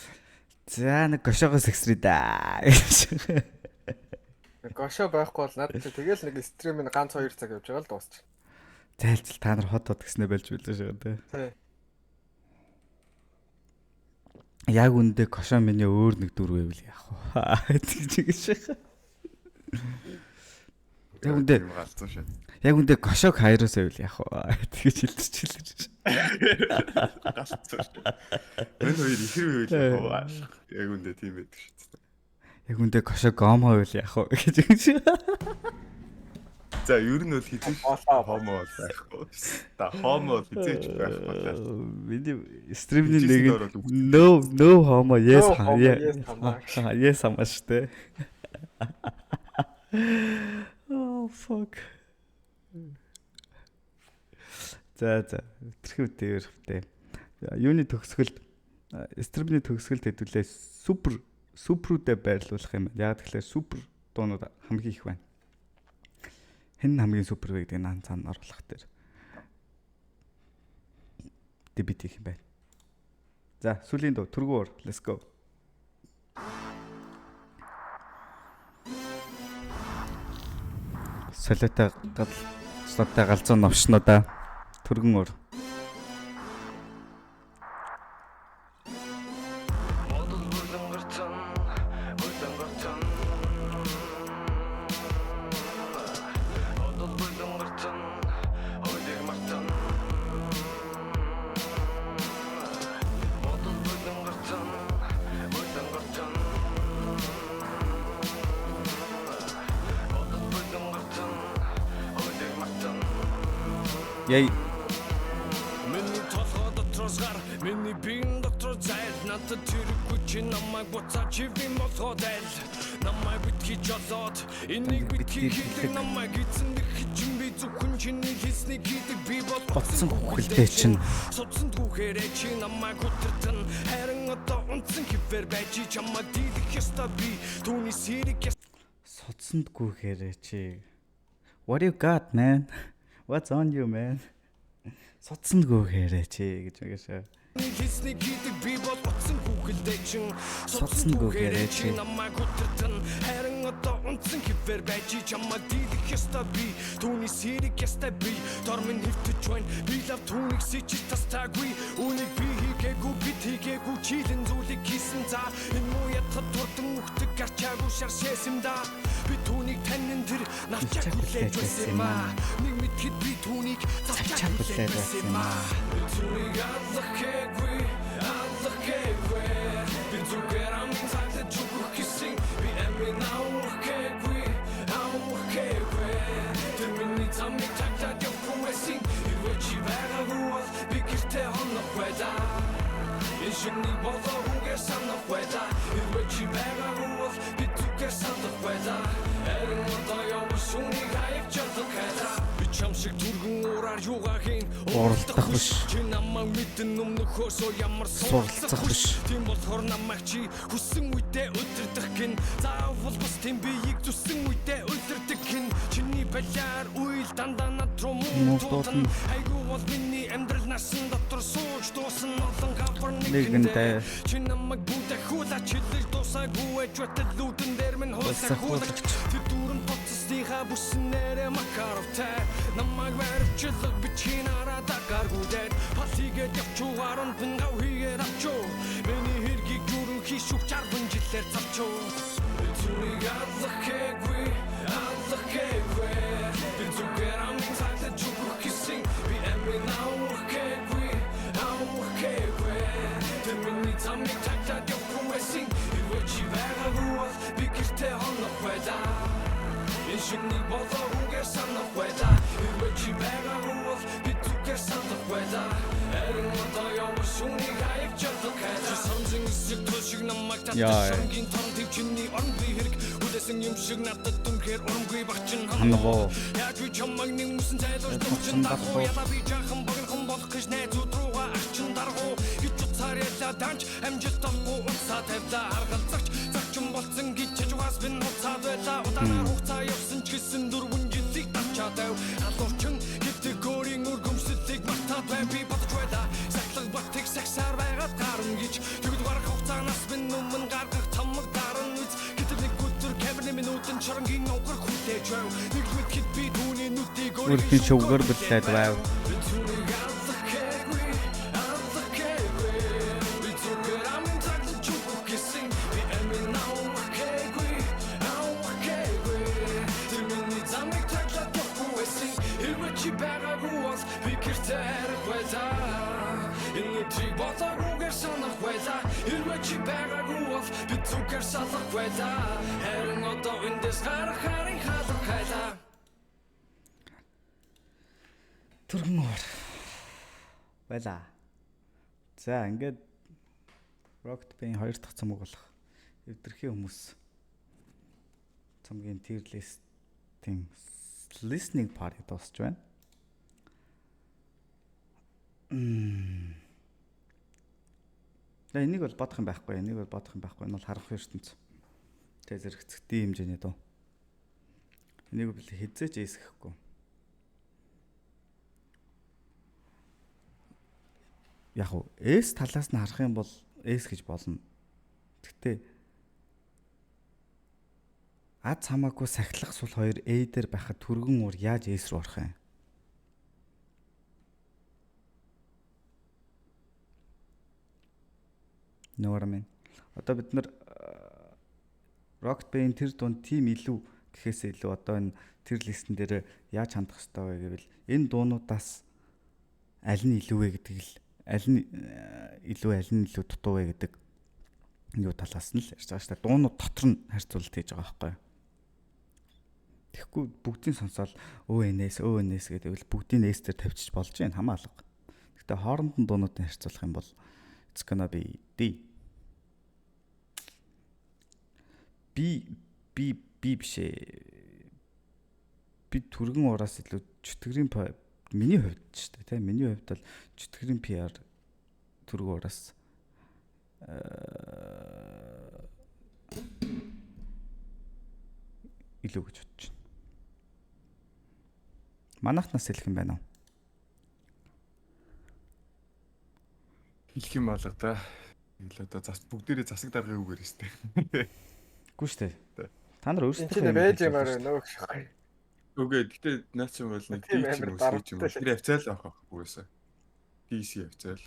За нэг Кошогоо сексрээ да. Гошо байхгүй бол надад чи тэгэл нэг стрим нь ганц 2 цаг явж байгаа л дуусчих. Зайлцал та нар хот хот гэснээ болж билээ шүү дээ. Тий. Яг үндэ Кошо миний өөр нэг дүр байвал яах вэ? Тэгж гэж. Яг үндэ галзуу шээ. Яг үндэ Кошо Кайрос байвал яах вэ? Тэгж хэлчихлээ. Галзуу шээ. Энэ хоёр ихэр байвал яах вэ? Яг үндэ тийм байдаг шүү дээ. Яг үндэ Кошо Гомо байвал яах вэ гэж гэж. За ер нь бол хизээч хомо бол байхгүй. Та хомо бол хизээч байхгүй. Миний стримний нэг no no homo yes yes homo штэ. Oh fuck. За за тэрхүү дээрхтэй. Юуны төгсгөлд стримний төгсгөлд хэдүүлээ супер суперүүдээ байрлуулах юм байна. Яг тэгэхээр супер дуунууд хамгийн их байна. Хэн хамгийн супер вэ гэдэг наан цаана оруулах дээр. Дебют хийх юм байна. За, сүүлийн дуу түргүүр. Let's go. Солиотой галзуутай галзуу новшноо да. Түргэн уур. Яй. Миний толгой дотроос гар, миний биеийн дотор зайл, надад тэрэггүй чи намайг буцаа чивийн болгоод айл. Намайг битгий жолоод, энийг битгий хийдэг, намайг эзэн чин би зөвхөн чиний хийснийг хийдэг, би бол бодсон хүүхэлдэй чинь. Судсан түүхээрээ чи намайг хөтөртөн, харин одоо унтсан хിവэр байж чамайг дийлэх ёстой би түүний сэрэг. Судсан түүхээрээ чи. What you got man? What's on you man? Судсан гөөхээрээ чи гэж байгаа шүү. Хийснийг хийдэг би бол утсан хүүхэлдэй чин. Судсан гөөхээрээ чи намайг хөтөртөн, харин одоо унтсан хിവэр байж чамайг дийлэх ёстой би түүний сэрэг ёстой би дор минь хэвтэж байна. Би лав түүнийг сичиж тастаагүй. Үүнийг би хийгээгүй, бит хийгээгүй, чилэн зүйлийг хийсэн. За энэ муу ятгад турдан үхдэг гарчаагүй шаршээсэн да. Би түүнийг танин тэр навчаа хүлээж байсан юм аа. Нэг мэдхэд би түүнийг завчаа хүлээж байсан юм аа. Би түүнийг аллах гээгүй, аллах гээгүй. Би зүгээр амин цаглаж өгөх гэсэн. Би амин авах гээгүй, авах гээгүй. Тэр миний замыг таглаад явах байсан. Хэрвээ чи байгаагүй бол би гэртээ хонох байлаа. Энэ шөнийн болоо хүнгээр санах байлаа. Хэрвээ чи байгаагүй бол би зүгээр санах байлаа. Харин одоо явах шүнийг хаягч чадах байлаа. Би чам шиг түргэн уураар юугаа хийн уралдах биш. Чи намайг мэдэн өмнөхөөсөө ямар суралцах биш. Тийм болохоор намайг чи хүссэн үедээ удирдах гин. Заавал бас тийм биеийг зүссэн үедээ удирдах гин. Чиний балиар үйл дандаа над руу муу дуудана. Айгүй бол миний амьдрал насан дотор сууж дуусна. Олон гавар нэгэндээ чи намайг бүтэхүүлаач хэлж дуусаагүй эж батлуудын дээр минь хуулах. Тэр дүүрэн тоцсныхаа бүсэн нэрэ Макаровтай. Намайг баривчлаг бичгийн араа дагаргүйдээд пал хийгээд явчуугаар нь гав хийгээд авчуу. Миний хэргийг юрэн хийшүүх 60 жилээр завчуу. Түүнийг аллах гээгүй, аллах гээгүй. Би зүгээр амин цаглаж өгөх гэсэн. Би амин авах гээгүй, авах гээгүй. Тэр миний замыг таглаад явах байсан. Хэрвээ чи байгаагүй бол би гэртээ хонох байлаа. Энэ шөнийн болоо хүнгээр санах байлаа. Хэрвээ чи байгаагүй бол би зүгээр санах байлаа. Харин одоо явах шүнийг хаягч чадах байлаа. Самзын эсрэг тул шиг намайг татсан шонгийн том төв чиний орон би хэрэг үлээсэн юм шиг надад дүнхээр урамгүй багчин ханавуу. Яаж би чамайг нэг мөсөн зайлуулж төвчин даргуу. Ялаа би жаахан богинохон болох гэж найзууд руугаа арчин даргуу. Гэж утсаар ялаа данч амжилт олохгүй утсаа тавилаа харгалзагч загчин болцсон гэж чажугаас би нуцаад байлаа. Удаанаар хугацаа явсан ч гэсэн 4 жилийг давчаад байв. Алуурчин гэдэг өөрийн өргөмсөлийг мартаад байв. Би бодож байлаа. Сахилга батыг сагсаар байгаад гарна гэж. Тэгвэл гарах хугацаанаас минь өмнө гаргах тамаг дарна үз. Гэтэл нэг өдөр камерны минутын чарангийн овгор хүлээж байв. Нэг л мэдхэд би түүний нүдийг Өрхийн шөвгөр бүлээд байв. Түргэн уур. Байла. За ингээд Rocket Band хоёр дахь цомог болох эвдэрхийн хүмүүс цомгийн tier list-ийн listening party дуусч байна. За энийг бол бодох юм байхгүй. Энийг бол бодох юм байхгүй. Энэ бол харанхуй ертөнц. Тэгээ зэрэгцэгдийн хэмжээний дуу. Энийг бол хэзээ ч эсэхгүй. Яг уу S талаас нь харах юм бол S гэж болно. Гэхдээ ад хамаагүй сахилах сул хоёр A дээр байхад түргэн уур яаж S рүү орох юм? Know what I mean? Одоо бид нар Rocket Band тэр дунд тим илүү гэхээс илүү одоо энэ тэр листэн дээр яаж хандах ёстой вэ гэвэл энэ дуунуудаас аль нь илүү вэ гэдэг л аль нь илүү аль нь илүү дутуу вэ гэдэг юу талаас нь л ярьж байгаа шүү дээ. Дуунууд дотор нь харьцуулалт хийж байгаа байхгүй юу? Тэгэхгүй бүгдийн сонсоол ÖNS ÖNS гэдэг бол бүгдийн S дээр тавьчих болж байна хамаалга. Гэхдээ хооронд нь дуунуудыг харьцуулах юм бол it's gonna be D. B B B биш ээ. Би түргэн ураас илүү чөтгөрийн миний хувьд ч шүү дээ тийм миний хувьд бол чөтгөрийн PR түргэн ураас илүү гэж бодож байна. Манайхнаас хэлэх юм байна уу? Хэлэх юм алга да. Тэгэл одоо зас бүгдээрээ засаг даргын үгээр өстэй. Үгүй шүү дээ. Та нар өөрсдөө энэ байж юмар нөө гэх. Үгүй гэхдээ наач юм бол нэг D ч юм уу C ч юм уу. Тэр хавцаал авах үгүйсэ. DC хавцаал.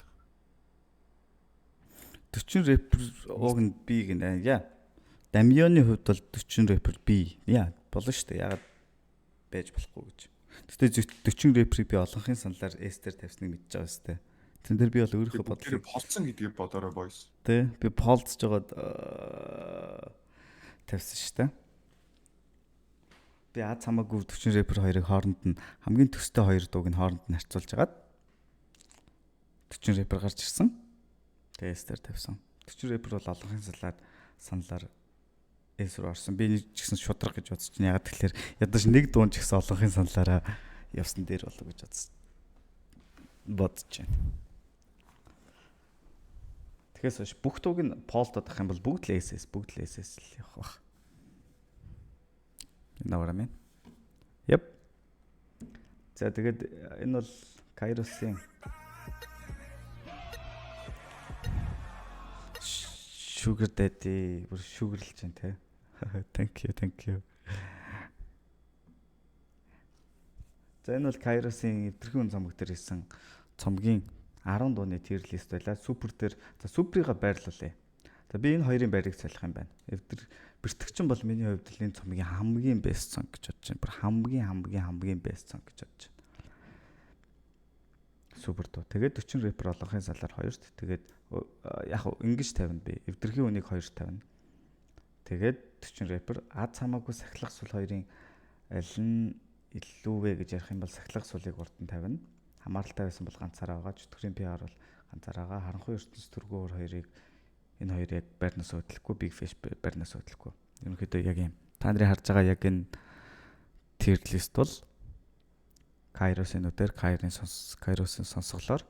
40 рэпер ууг нь B гинэ. Яа. Дамионы хувьд бол 40 рэпер B. Яа, болно шүү дээ. Яагаад байж болохгүй гэж. Гэхдээ 40 рэперийг би олонхын саналаар S дээр тавьсныг мэдж байгаа сте. Тэн дээр би бол өөрийнхөө бодлыг полцсон гэдгийг бодорой boys. Тэ би полцож байгаад тавьсан шүү дээ. Би аз хамаагүй 40 рэпер хоёрыг хооронд нь хамгийн төстэй хоёр дууг нь хооронд нь харьцуулж хагаад 40 рэпер гарч ирсэн. Тэгээ S дээр тавьсан. 40 рэпер бол олонхын саналаар S рүү орсон. Би нэг ч гэсэн шудраг гэж бодож байна. Ягаад тэгэхээр ядаж нэг дуун ч гэсэн олонхын саналаараа явсан дээр болов гэж бодож байна. Тэгэхээс хойш бүх дууг нь полдод авах юм бол бүгд л SS, бүгд л SS л явах бах. You know what I mean? Yep. За тэгээд энэ бол Kairos-ийн Sugar Daddy бүр шүгэрлж байна те. Thank you, thank you. За энэ бол Kairos-ийн эвдэрхэн цомог дээр хийсэн цомгийн 10 дууны tier list байлаа. Супер дээр за суперыга байрлуулъя. За би энэ хоёрын байрыг солих юм байна. Эвдэр бэртгчин бол миний хувьд л энэ цомгийн хамгийн best song гэж бодож байна. Бүр хамгийн хамгийн хамгийн best song гэж бодож байна. Супер дуу. Тэгээд 40 рэпер олонхын салаар хоёрт. Тэгээд яг ингэж тавина би. Эвдэрхийн үнийг хоёрт тавина. Тэгээд 40 рэпер аз хамаагүй сахилах сул хоёрын аль нь илүү вэ гэж ярих юм бол сахилах сулыг урд нь тавина. Хамааралтай байсан бол ганцаараа байгаа. Чөтгөрийн PR бол ганцаараа байгаа. Харанхуй ертөнц түргүүр хоёрыг энэ хоёр яг байрнаас хөдлөхгүй, Big Fish байрнаас хөдлөхгүй. Ерөнхийдөө яг юм. Та нарын харж байгаа яг энэ tier list бол Kairos-ын нүдээр Kairos-ын сонсголоор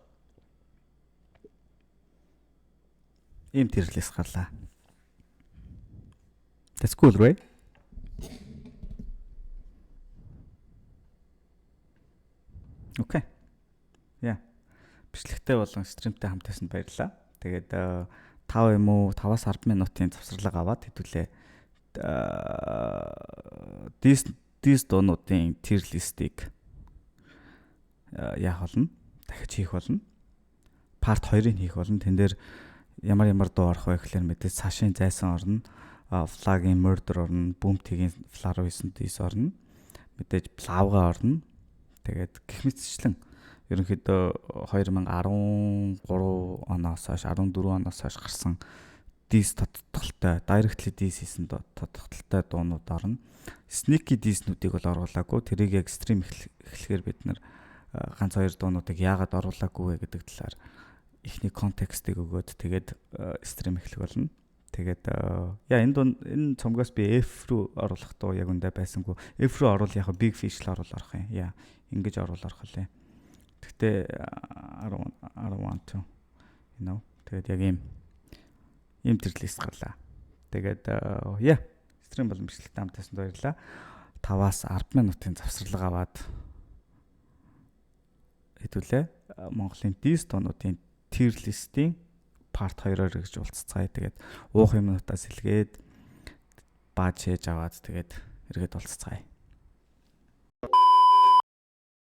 ийм tier list гарлаа. That's cool, right? Okay. Yeah. Бичлэгтэй болон стримтэй хамт байсанд баярлалаа. Тэгээд 5 юм уу 5-аас 10 минутын завсарлага аваад хэдүүлээ дис дуунуудын tier list-ийг яах болно? Дахиж хийх болно. Part 2-ыг хийх болно. Тэн дээр ямар ямар дуу орох вэ гэхлээр мэдээж Сашийн зайсан орно, Flag-ийн Murder орно, Boom-T-гийн Flower 9 орно. Мэдээж Плавга орно. Тэгээд гэх мэтчлэн ерөнхийдөө 2013 оноос хойш, 14 оноос хойш гарсан diss тодтолтой, directly diss хийсэн тодтолтой дуунууд орно. Sneaky diss-нүүдийг бол оруулаагүй. Тэрийг яг stream эхлэхээр бид нар ганц хоёр дуунуудыг яагаад оруулаагүй вэ гэдэг талаар эхний context ыг өгөөд, тэгээд stream эхлэх болно. Тэгээд яа, энэ дуун, энэ цомгоос би F рүү оруулах дуу яг үндэ байсангүй. F рүү оруул, яг Big Fish л оруул орох юм. Яа, ингэж оруул орох лээ. Гэхдээ I don't want to. Тэгээд яг ийм tier list гарлаа. Тэгээд яа, stream болон бичлэгтэй хамт байсанд баярлалаа. 5-аас 10 минутын завсарлага аваад хэдүүлээ Монголын diss дуунуудын tier list-ийн part 2-оор гэж уулзцгаая. Тэгээд уух юмнуудаа сэлгээд, бааж шээж аваад, тэгээд эргээд уулзцгаая.